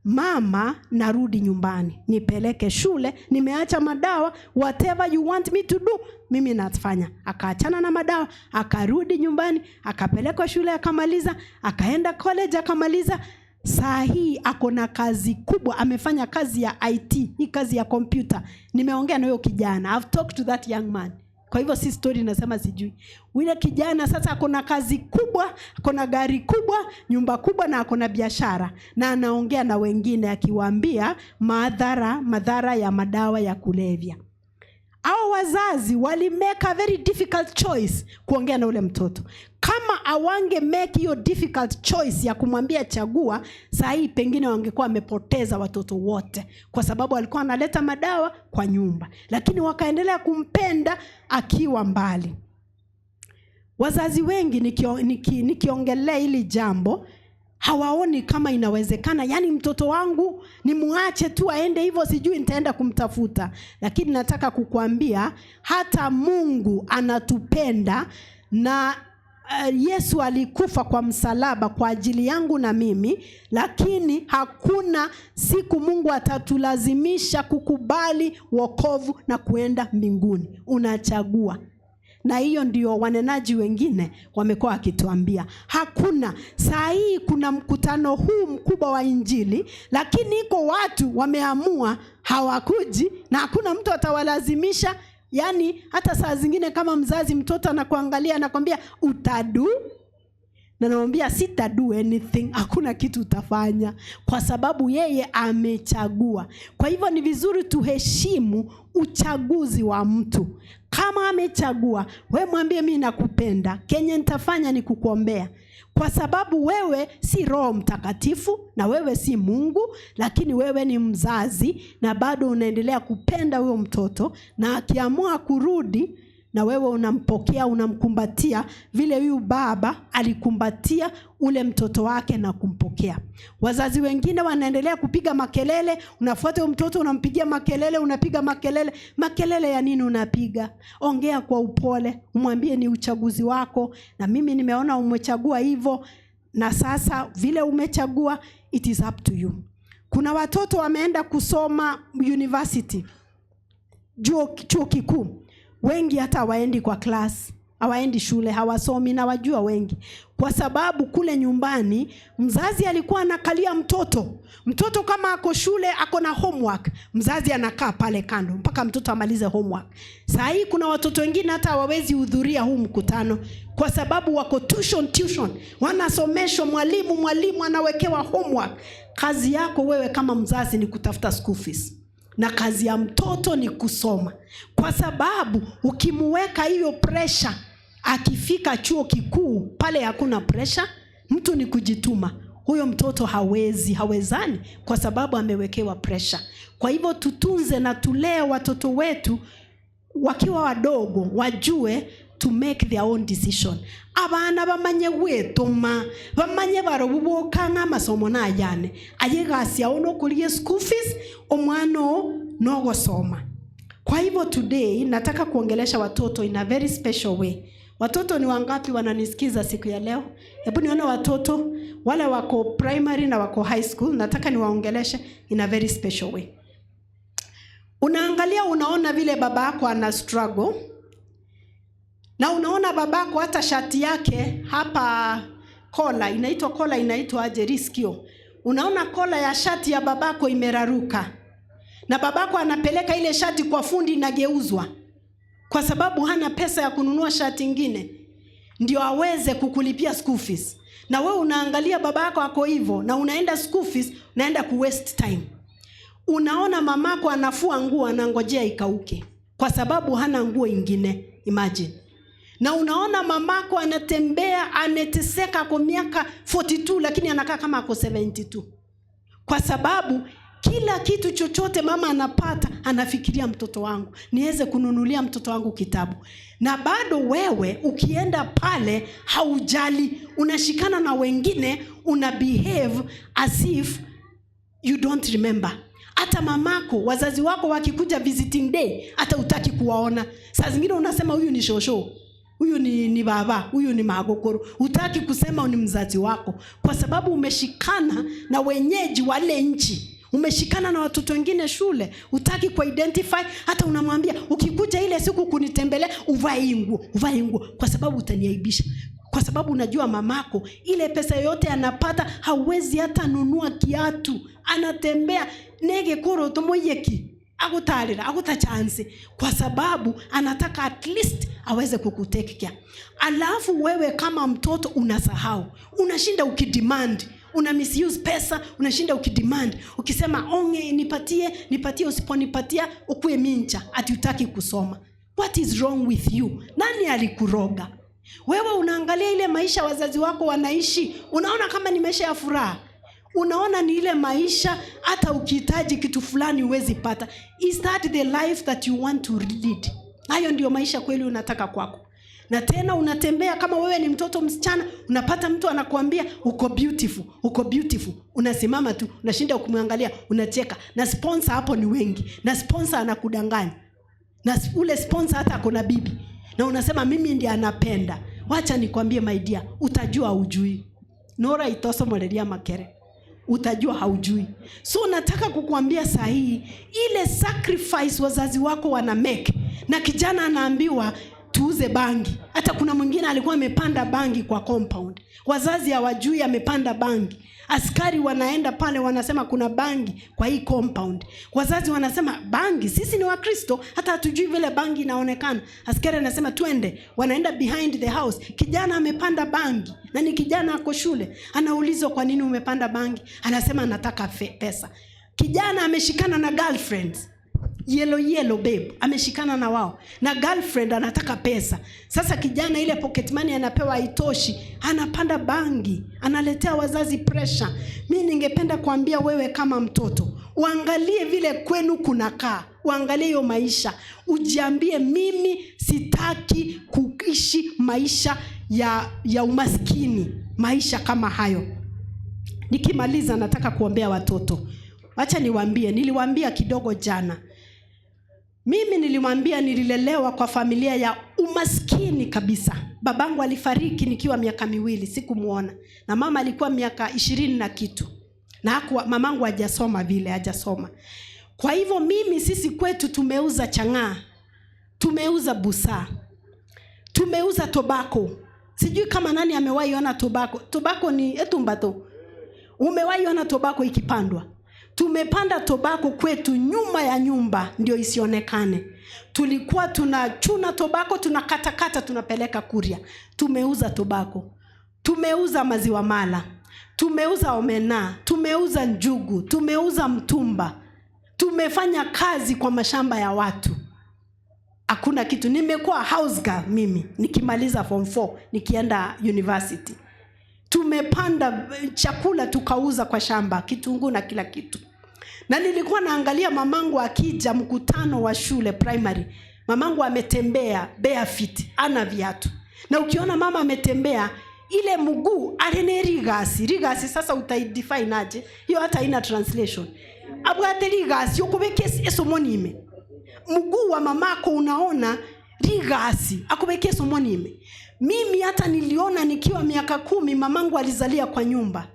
mama, narudi nyumbani, nipeleke shule, nimeacha madawa, whatever you want me to do, mimi nafanya. Akaachana na madawa, akarudi nyumbani, akapelekwa shule akamaliza, akaenda college akamaliza. Saa hii ako na kazi kubwa, amefanya kazi ya IT, hii kazi ya computer. Nimeongea na huyo kijana, I've talked to that young man. Kwa hivyo si story nasema sijui. Yule kijana sasa ako na kazi kubwa, ako na gari kubwa, nyumba kubwa na ako na biashara. Na anaongea na wengine akiwaambia madhara ya madawa ya kulevya. Hao wazazi wali make a very difficult choice kuongea na ule mtoto. Kama awange make hiyo difficult choice ya kumwambia chagua, saa hii pengine wangekuwa wamepoteza watoto wote, kwa sababu alikuwa analeta madawa kwa nyumba. Lakini wakaendelea kumpenda akiwa mbali. Wazazi wengi nikiongelea hili jambo hawaoni kama inawezekana. Yaani mtoto wangu nimuache tu aende hivyo, sijui nitaenda kumtafuta. Lakini nataka kukuambia hata Mungu anatupenda, na Yesu alikufa kwa msalaba kwa ajili yangu na mimi, lakini hakuna siku Mungu atatulazimisha kukubali wokovu na kuenda mbinguni. Unachagua. Na hiyo ndio wanenaji wengine wamekuwa wakituambia. Hakuna. Saa hii kuna mkutano huu mkubwa wa Injili, lakini iko watu wameamua hawakuji na hakuna mtu atawalazimisha. Yaani hata saa zingine kama mzazi mtoto anakuangalia anakuambia utadu, na namwambia sitadu anything, hakuna kitu utafanya, kwa sababu yeye amechagua. Kwa hivyo ni vizuri tuheshimu uchaguzi wa mtu. Kama amechagua, we mwambie mimi nakupenda, kenye nitafanya ni kukuombea. Kwa sababu wewe si Roho Mtakatifu na wewe si Mungu, lakini wewe ni mzazi na bado unaendelea kupenda huyo mtoto, na akiamua kurudi na wewe unampokea, unamkumbatia vile huyu baba alikumbatia ule mtoto wake na kumpokea. Wazazi wengine wanaendelea kupiga makelele, unafuata huyo mtoto unampigia makelele, unapiga makelele. Makelele ya nini unapiga? Ongea kwa upole, umwambie ni uchaguzi wako na mimi nimeona umechagua hivyo, na sasa vile umechagua it is up to you. Kuna watoto wameenda kusoma university, chuo kikuu. Wengi hata hawaendi kwa class, hawaendi shule, hawasomi, na wajua wengi. Kwa sababu kule nyumbani mzazi alikuwa anakalia mtoto. Mtoto kama ako shule ako na homework, mzazi anakaa pale kando mpaka mtoto amalize homework. Saa hii kuna watoto wengine hata hawawezi hudhuria huu mkutano kwa sababu wako tuition, wanasomeshwa, mwalimu anawekewa homework. Kazi yako wewe kama mzazi ni kutafuta school fees, na kazi ya mtoto ni kusoma. Kwa sababu ukimuweka hiyo pressure, akifika chuo kikuu pale hakuna pressure, mtu ni kujituma. Huyo mtoto hawezani kwa sababu amewekewa pressure. Kwa hivyo tutunze na tulee watoto wetu wakiwa wadogo, wajue to make their own decision. Abana bamanye gwetoma, bamanye barobuboka ng'amasomo nayane aye gasi yao nokuria school fees, omwana oo nogosoma. Kwa hivyo today nataka kuongelesha watoto in a very special way. Watoto ni wangapi wananisikiza siku ya leo? Hebu nione watoto wale wako primary na wako high school, nataka niwaongeleshe in a very special way. Unaangalia, unaona vile baba yako ana struggle, na unaona babako hata shati yake hapa kola inaitwa, kola inaitwa aje, riskio. Unaona kola ya shati ya babako imeraruka, na babako anapeleka ile shati kwa fundi inageuzwa, kwa sababu hana pesa ya kununua shati ingine ndio aweze kukulipia school fees. Na wewe unaangalia babako ako hivyo, na unaenda school fees, unaenda ku waste time. Unaona mamako anafua nguo, anangojea ikauke kwa sababu hana nguo ingine, imagine. Na unaona mamako anatembea, anateseka kwa miaka 42, lakini anakaa kama ako 72, kwa sababu kila kitu chochote mama anapata anafikiria mtoto wangu, niweze kununulia mtoto wangu kitabu. Na bado wewe ukienda pale haujali, unashikana na wengine, una behave as if you don't remember. Hata mamako, wazazi wako wakikuja visiting day, hata utaki kuwaona. Saa zingine unasema huyu ni shosho, huyu ni baba, huyu ni magokoro. Utaki kusema ni mzazi wako kwa sababu umeshikana na wenyeji wale nchi, umeshikana na watoto wengine shule, utaki kuidentify. Hata unamwambia ukikuja ile siku kunitembelea, uvae hii nguo, uvae hii nguo, kwa sababu utaniaibisha, kwa sababu unajua mamako ile pesa yoyote anapata hawezi hata nunua kiatu, anatembea nege koro tomoyeki agutarira aguta chance, kwa sababu anataka at least aweze kukutake care. Alafu wewe kama mtoto unasahau, unashinda ukidemand, una misuse pesa, unashinda ukidemand, ukisema onge nipatie, nipatie, usiponipatia ukue mincha, ati utaki kusoma. What is wrong with you? Nani alikuroga? Wewe unaangalia ile maisha wazazi wako wanaishi, unaona kama ni maisha ya furaha, unaona ni ile maisha hata ukihitaji kitu fulani huwezi pata. Is that the life that you want to lead? Hayo ndio maisha kweli unataka kwako? Na tena unatembea kama wewe ni mtoto msichana, unapata mtu anakuambia uko beautiful, uko beautiful, unasimama tu, unashinda kumwangalia, unacheka. Na sponsor hapo ni wengi, na sponsor anakudanganya, na ule sponsor hata ako na bibi, na unasema mimi ndiye anapenda. Wacha nikwambie my dear, utajua hujui. Nora itosomoleria makere, utajua haujui. So nataka kukuambia saa hii, ile sacrifice wazazi wako wana make, na kijana anaambiwa tuuze bangi. Hata kuna mwingine alikuwa amepanda bangi kwa compound, wazazi hawajui amepanda bangi. Askari wanaenda pale wanasema kuna bangi kwa hii compound. Wazazi wanasema bangi, sisi ni Wakristo, hata hatujui vile bangi inaonekana. Askari anasema twende, wanaenda behind the house, kijana amepanda bangi na ni kijana ako shule. Anaulizwa kwa nini umepanda bangi, anasema anataka pesa. Kijana ameshikana na girlfriends, yellow yellow babe, ameshikana na wao na girlfriend anataka pesa. Sasa kijana ile pocket money anapewa haitoshi, anapanda bangi, analetea wazazi pressure. Mi ningependa kuambia wewe kama mtoto, uangalie vile kwenu kunakaa, uangalie hiyo maisha, ujiambie mimi sitaki kuishi maisha ya umaskini, maisha kama hayo. Nikimaliza nataka kuombea watoto. Wacha niwaambie, niliwaambia kidogo jana. Mimi nilimwambia nililelewa kwa familia ya umaskini kabisa. Babangu alifariki nikiwa miaka 2, sikumuona. Na mama alikuwa miaka 20 na kitu. Na hakuwa, mamangu hajasoma vile, hajasoma. Kwa hivyo mimi, sisi kwetu tumeuza chang'aa, tumeuza busaa, tumeuza tobacco. Sijui kama nani amewahi ona tobacco. Tobacco ni etumbato. Umewahi ona tobacco ikipandwa? Tumepanda tobacco kwetu nyuma ya nyumba ndio isionekane. Tulikuwa tunachuna tobacco, tunakatakata, tunapeleka kuria. Tumeuza tobacco, tumeuza maziwa mala, tumeuza omena, tumeuza njugu, tumeuza mtumba. Tumefanya kazi kwa mashamba ya watu. Hakuna kitu. Nimekuwa house girl mimi nikimaliza form 4 nikienda university. Tumepanda chakula tukauza kwa shamba, kitunguu na kila kitu. Na nilikuwa naangalia mamangu akija mkutano wa shule primary, Mamangu ametembea barefoot, ana viatu. Na ukiona mama ametembea ile mguu arene rigasi rigasi, sasa utaidefine aje hiyo? Hata haina translation. Abwate rigasi okubeka esomonime, mguu wa mamako unaona rigasi akubeke esomonime. Mimi hata niliona nikiwa miaka 10 mamangu alizalia kwa nyumba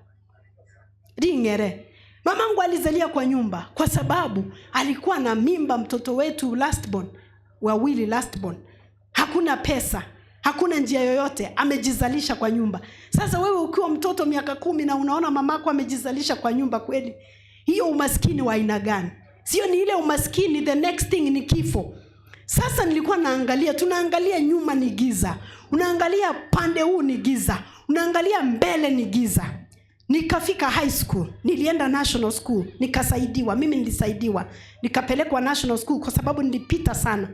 ringere. Mamangu alizalia kwa nyumba kwa sababu alikuwa na mimba mtoto wetu lastborn, wawili lastborn. Hakuna pesa, hakuna njia yoyote, amejizalisha kwa nyumba. Sasa wewe ukiwa mtoto miaka 10 na unaona mamako amejizalisha kwa nyumba, kweli hiyo umaskini wa aina gani? Sio ni ile umaskini, the next thing ni kifo. Sasa nilikuwa naangalia, tunaangalia nyuma ni giza, unaangalia pande huu ni giza, unaangalia mbele ni giza. Nikafika high school, nilienda national school, nikasaidiwa. Mimi nilisaidiwa, nikapelekwa national school kwa sababu nilipita sana.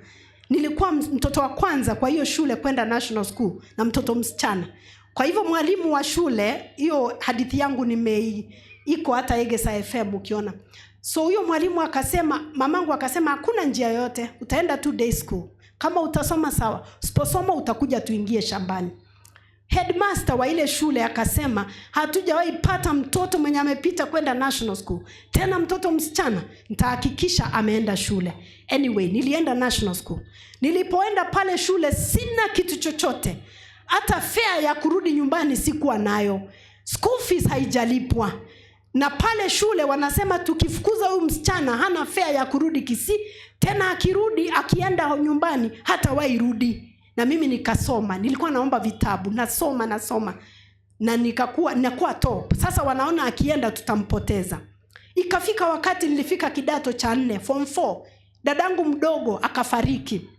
Nilikuwa mtoto wa kwanza kwa hiyo shule kwenda national school na mtoto msichana. Kwa hivyo mwalimu wa shule, hiyo hadithi yangu nimei iko hata Egesa FM ukiona. So huyo mwalimu akasema, mamangu akasema hakuna njia yoyote, utaenda tu day school. Kama utasoma sawa, usiposoma utakuja tuingie shambani. Headmaster wa ile shule akasema hatujawahi pata mtoto mwenye amepita kwenda national school, tena mtoto msichana, nitahakikisha ameenda shule. Anyway, nilienda national school. Nilipoenda pale shule sina kitu chochote, hata fare ya kurudi nyumbani sikuwa nayo, school fees haijalipwa. Na pale shule wanasema tukifukuza huyu msichana hana fare ya kurudi Kisii, tena akirudi akienda nyumbani hatawahi rudi. Na mimi nikasoma, nilikuwa naomba vitabu, nasoma nasoma na nikakuwa nakuwa top. Sasa wanaona akienda tutampoteza. Ikafika wakati nilifika kidato cha 4, form 4, dadangu mdogo akafariki.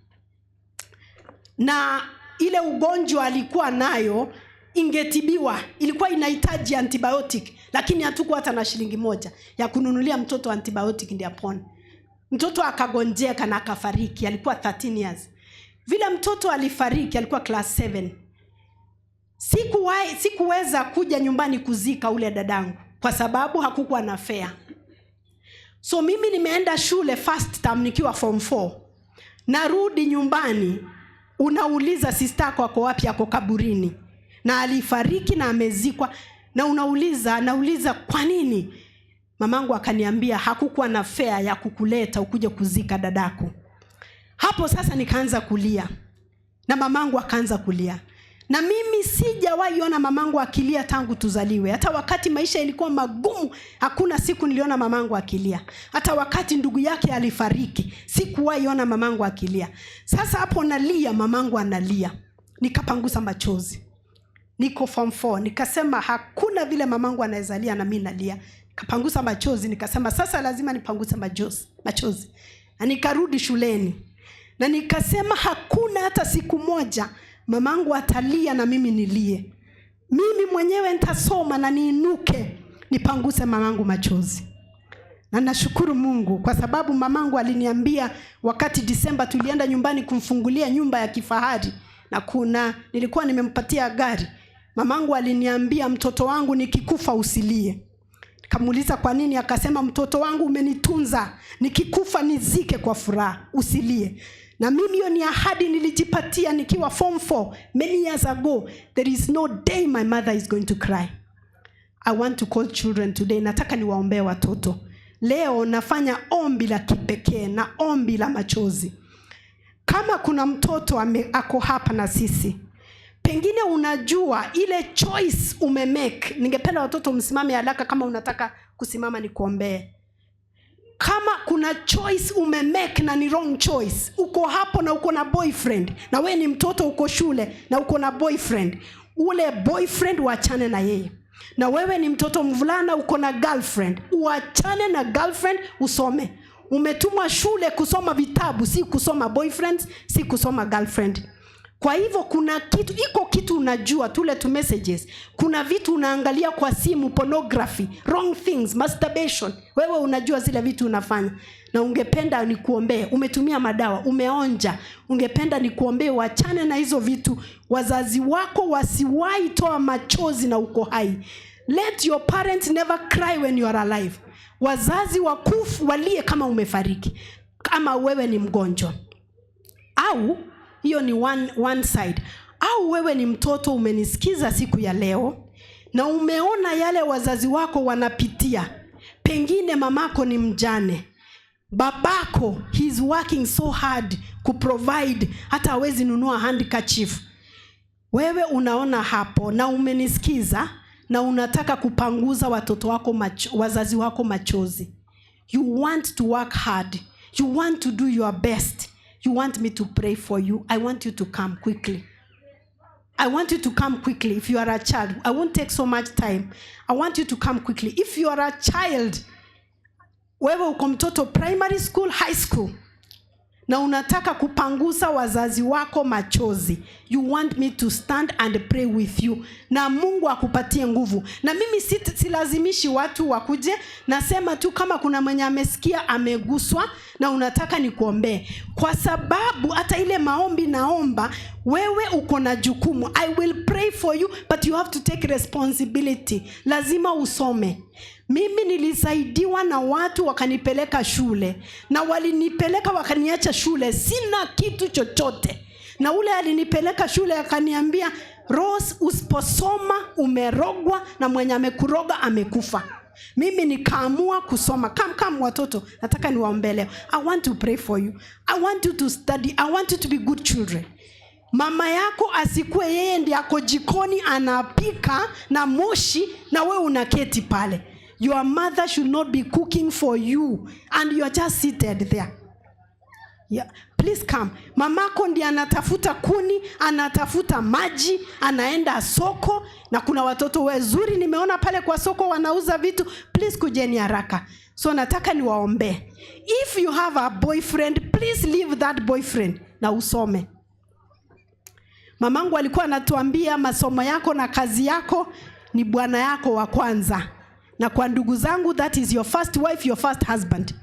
Na ile ugonjwa alikuwa nayo ingetibiwa, ilikuwa inahitaji antibiotic, lakini hatukuwa hata na shilingi moja ya kununulia mtoto antibiotic ndio apone. Mtoto akagonjeka na akafariki, alikuwa 13 years. Vile mtoto alifariki alikuwa class 7. Sikuweza kuja nyumbani kuzika ule dadangu kwa sababu hakukuwa na fare. So mimi nimeenda shule first term nikiwa form 4. Narudi nyumbani, unauliza sister yako ako wapi? Ako kaburini. Na alifariki na amezikwa. Na nauliza kwa nini? Mamangu akaniambia hakukuwa na fare ya kukuleta ukuje kuzika dadako. Hapo sasa nikaanza kulia. Na mamangu akaanza kulia. Na mimi sijawahi ona mamangu akilia tangu tuzaliwe. Hata wakati maisha ilikuwa magumu, hakuna siku niliona mamangu akilia. Hata wakati ndugu yake alifariki, sikuwahi ona mamangu akilia. Sasa hapo nalia, mamangu analia. Nikapangusa machozi. Niko form 4, nikasema hakuna vile mamangu anaweza lia na mimi nalia. Nikapangusa machozi, nikasema sasa lazima nipanguse machozi. Na nikarudi shuleni. Na nikasema hakuna hata siku moja mamangu atalia na mimi nilie. Mimi mwenyewe nitasoma na niinuke nipanguse mamangu machozi. Na nashukuru Mungu kwa sababu mamangu aliniambia wakati Disemba tulienda nyumbani kumfungulia nyumba ya kifahari na nilikuwa nimempatia gari. Mamangu aliniambia mtoto wangu nikikufa usilie. Nikamuuliza kwa nini, akasema mtoto wangu umenitunza, nikikufa nizike kwa furaha, usilie. Na mimi hiyo ni ahadi nilijipatia nikiwa form 4 many years ago. There is no day my mother is going to cry. I want to call children today. Nataka niwaombee watoto. Leo nafanya ombi la kipekee na ombi la machozi. Kama kuna mtoto ako hapa na sisi, pengine unajua ile choice umemake. Ningependa watoto msimame haraka, kama unataka kusimama nikuombee. Kama kuna choice umemake na ni wrong choice, uko hapo na uko na boyfriend, na we ni mtoto uko shule na uko na boyfriend, ule boyfriend uachane na yeye. Na wewe ni mtoto mvulana uko na girlfriend, uachane na girlfriend, usome. Umetumwa shule kusoma vitabu, si kusoma boyfriends, si kusoma girlfriend. Kwa hivyo kuna kitu, iko kitu unajua, tule tu messages. Kuna vitu unaangalia kwa simu, pornography, wrong things, masturbation. Wewe unajua zile vitu unafanya. Na ungependa nikuombee, umetumia madawa, umeonja. Ungependa nikuombee uachane na hizo vitu. Wazazi wako wasiwahi toa machozi na uko hai. Let your parents never cry when you are alive. Wazazi wakufu walie kama umefariki, kama wewe ni mgonjwa. Au hiyo ni one side. Au wewe ni mtoto umenisikiza siku ya leo na umeona yale wazazi wako wanapitia. Pengine mamako ni mjane, babako he's working so hard kuprovide, hata hawezi nunua handkerchief. Wewe unaona hapo na umenisikiza na unataka kupanguza watoto wako wazazi wako machozi. You want to work hard. You want to do your best. You want me to pray for you. I want you to come quickly. I want you to come quickly if you are a child. I won't take so much time. I want you to come quickly. If you are a child, wewe uko mtoto primary school, high school, na unataka kupangusa wazazi wako machozi, you want me to stand and pray with you, na Mungu akupatie nguvu. Na mimi silazimishi watu wakuje, nasema tu kama kuna mwenye amesikia ameguswa na unataka nikuombee, kwa sababu hata ile maombi naomba, wewe uko na jukumu. I will pray for you, but you have to take responsibility. Lazima usome. Mimi nilisaidiwa na watu wakanipeleka shule, na walinipeleka wakaniacha shule sina kitu chochote. Na ule alinipeleka shule akaniambia, Rose, usiposoma umerogwa na mwenye amekuroga amekufa. Mimi nikaamua kusoma. Come, come watoto, nataka niwaombee leo. I want to pray for you. I want you to study. I want you to be good children. Mama yako asikuwe yeye ndiye ako jikoni anapika na moshi na wewe unaketi pale. Your mother should not be cooking for you and you are just seated there. Yeah. Please come. Mamako ndiye anatafuta kuni, anatafuta maji, anaenda soko, na kuna watoto wazuri nimeona pale kwa soko wanauza vitu. Please kujeni haraka. So nataka niwaombee. If you have a boyfriend, please leave that boyfriend na usome. Mamangu alikuwa anatuambia masomo yako na kazi yako ni bwana yako wa kwanza. Na kwa ndugu zangu, that is your first wife, your first husband.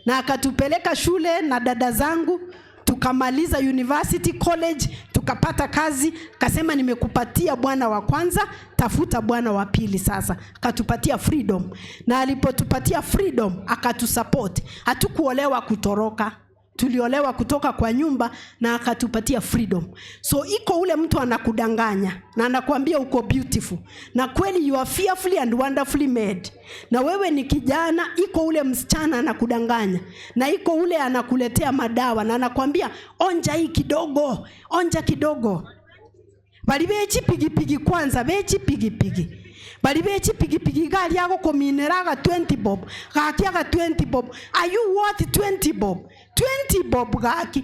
Na akatupeleka shule na dada zangu, tukamaliza university college, tukapata kazi. Akasema nimekupatia bwana wa kwanza, tafuta bwana wa pili sasa. Akatupatia freedom. Na alipotupatia freedom, akatusupport. Hatukuolewa kutoroka. Tuliolewa kutoka kwa nyumba na akatupatia freedom. So iko ule mtu anakudanganya na anakuambia uko beautiful, na kweli you are fearfully and wonderfully made. Na wewe ni kijana, iko ule msichana anakudanganya, na iko ule anakuletea madawa na anakuambia onja hii kidogo, onja kidogo. Bali bechipigipigi kwanza, bechipigipigi. Bali bechipigipigi gari yako komineraga 20 bob, gakiaga 20 bob. Are you worth 20 bob? 20 bob gaki,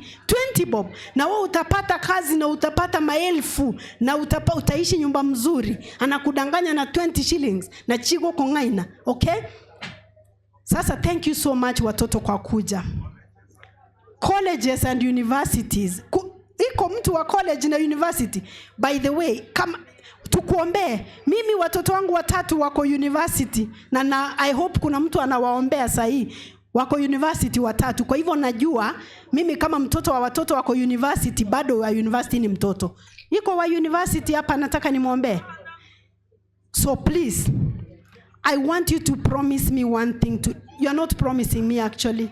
20 bob. Na wewe utapata kazi na utapata maelfu na utaishi nyumba mzuri. Anakudanganya na 20 shillings na chigo kongaina. Okay? Sasa thank you so much watoto kwa kuja. Colleges and universities. Iko mtu wa college na university. By the way, kama tukuombee. Mimi watoto wangu watatu wako university na I hope kuna mtu anawaombea sahi. Wako university watatu. Kwa hivyo najua mimi kama mtoto wa watoto wako university, bado wa university ni mtoto. Iko wa university hapa nataka nimwombee. So please, I want you to promise me one thing. To, you are not promising me actually.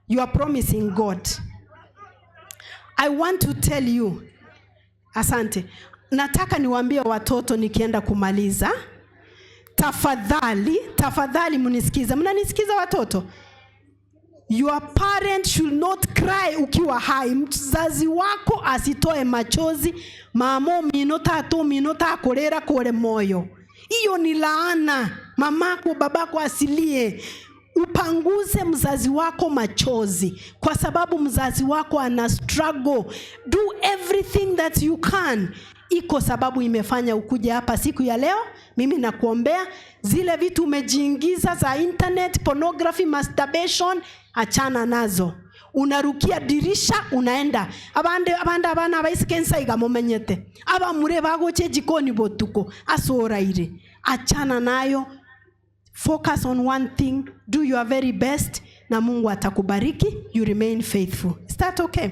You are promising God. I want to tell you. Asante. Nataka niwaambie watoto nikienda kumaliza. Tafadhali, tafadhali mnisikize. Mnanisikiza watoto? Your parent should not cry ukiwa hai. Mzazi wako asitoe machozi. Mamo mino tato mino takorera kore moyo. Hiyo ni laana. Mamako babako asilie. Upanguze mzazi wako machozi, kwa sababu mzazi wako ana struggle. Do everything that you can. Iko sababu imefanya ukuje hapa siku ya leo. Mimi nakuombea zile vitu umejiingiza za internet, pornography, masturbation, achana nazo. Unarukia dirisha unaenda. Abande abande abana abaisike nsaiga mumenyete. Abamure bagoche jikoni botuko asoraire. Achana nayo. Focus on one thing, do your very best na Mungu atakubariki, you remain faithful. Is that okay?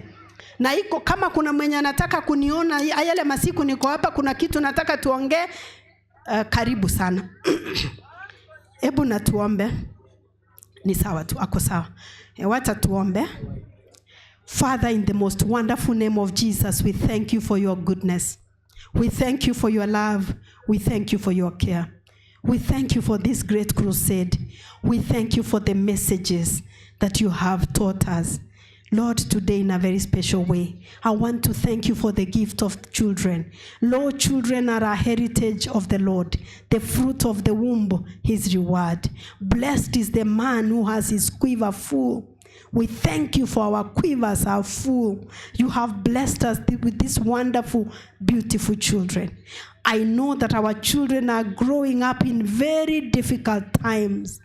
Na iko kama kuna mwenye anataka kuniona yale masiku niko hapa, kuna kitu nataka tuongee, karibu sana. Hebu na tuombe. Ni sawa tu, ako sawa. Wacha tuombe. Father, in the most wonderful name of Jesus, we thank you for your goodness. We thank you for your love. We thank you for your care. We thank you for this great crusade. We thank you for the messages that you have taught us. Lord, today in a very special way, I want to thank you for the gift of children. Lord, children are a heritage of the Lord, the fruit of the womb, his reward. Blessed is the man who has his quiver full. We thank you for our quivers are full. You have blessed us with these wonderful, beautiful children. I know that our children are growing up in very difficult times.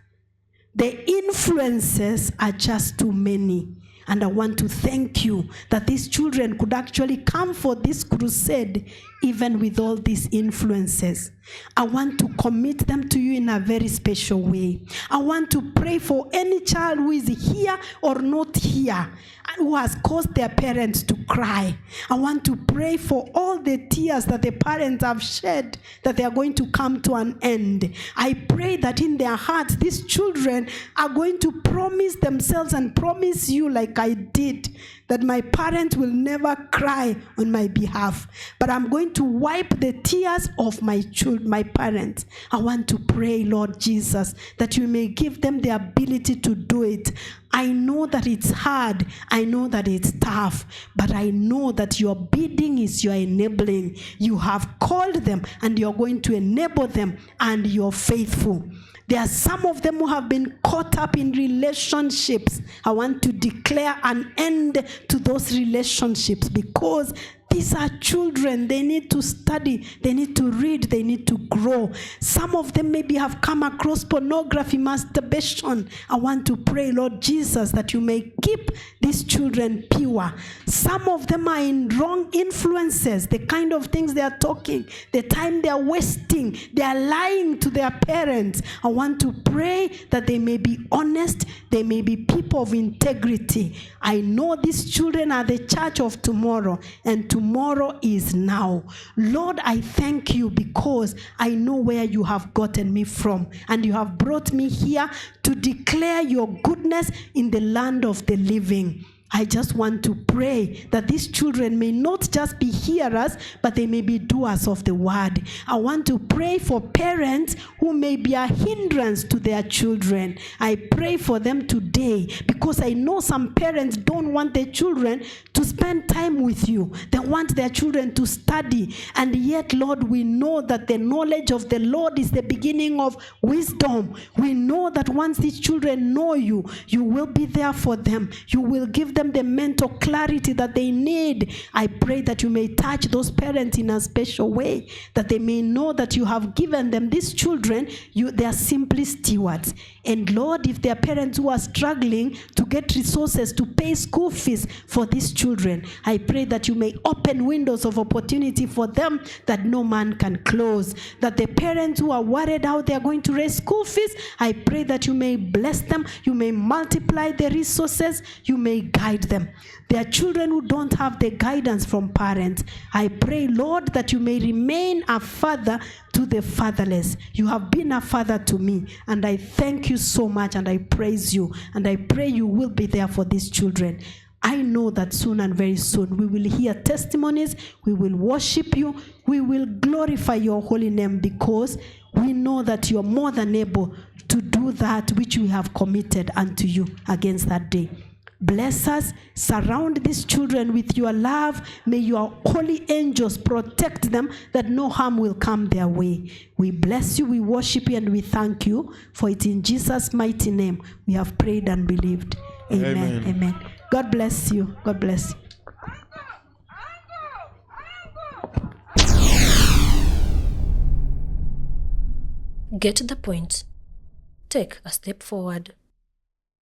The influences are just too many. And I want to thank you that these children could actually come for this crusade, even with all these influences. I want to commit them to you in a very special way. I want to pray for any child who is here or not here, who has caused their parents to cry. I want to pray for all the tears that the parents have shed, that they are going to come to an end. I pray that in their hearts, these children are going to promise themselves and promise you, like I did, that my parents will never cry on my behalf, but I'm going to wipe the tears of my children, my parents. I want to pray, Lord Jesus, that you may give them the ability to do it. I know that it's hard. I know that it's tough, but I know that your bidding is your enabling. You have called them and you're going to enable them, and you're faithful. There are some of them who have been caught up in relationships. I want to declare an end to those relationships, because these are children. They need to study. They need to read. They need to grow. Some of them maybe have come across pornography, masturbation. I want to pray, Lord Jesus, that you may keep these children pure. Some of them are in wrong influences, the kind of things they are talking, the time they are wasting, they are lying to their parents. I want to pray that they may be honest, they may be people of integrity. I know these children are the church of tomorrow, and tomorrow is now. Lord, I thank you because I know where you have gotten me from, and you have brought me here to declare your goodness in the land of the living. I just want to pray that these children may not just be hearers, but they may be doers of the word. I want to pray for parents who may be a hindrance to their children. I pray for them today, because I know some parents don't want their children to spend time with you. They want their children to study. And yet, Lord, we know that the knowledge of the Lord is the beginning of wisdom. We know that once these children know you, you will be there for them. You will give them the mental clarity that they need. I pray that you may touch those parents in a special way, that they may know that you have given them these children. They are simply stewards. And Lord, if there are parents who are struggling to get resources to pay school fees for these children, I pray that you may open windows of opportunity for them that no man can close. That the parents who are worried how they are going to raise school fees, I pray that you may bless them, you may multiply the resources, you may guide them. There are children who don't have the guidance from parents. I pray, Lord, that you may remain a father to the fatherless. You have been a father to me, and I thank you so much, and I praise you, and I pray you will be there for these children. I know that soon and very soon we will hear testimonies, we will worship you, we will glorify your holy name, because we know that you are more than able to do that which we have committed unto you against that day. Bless us, surround these children with your love. May your holy angels protect them, that no harm will come their way. We bless you, we worship you, and we thank you. For it in Jesus' mighty name we have prayed and believed. Amen. Amen. Amen. God bless you. God bless you. Get the point. Take a step forward.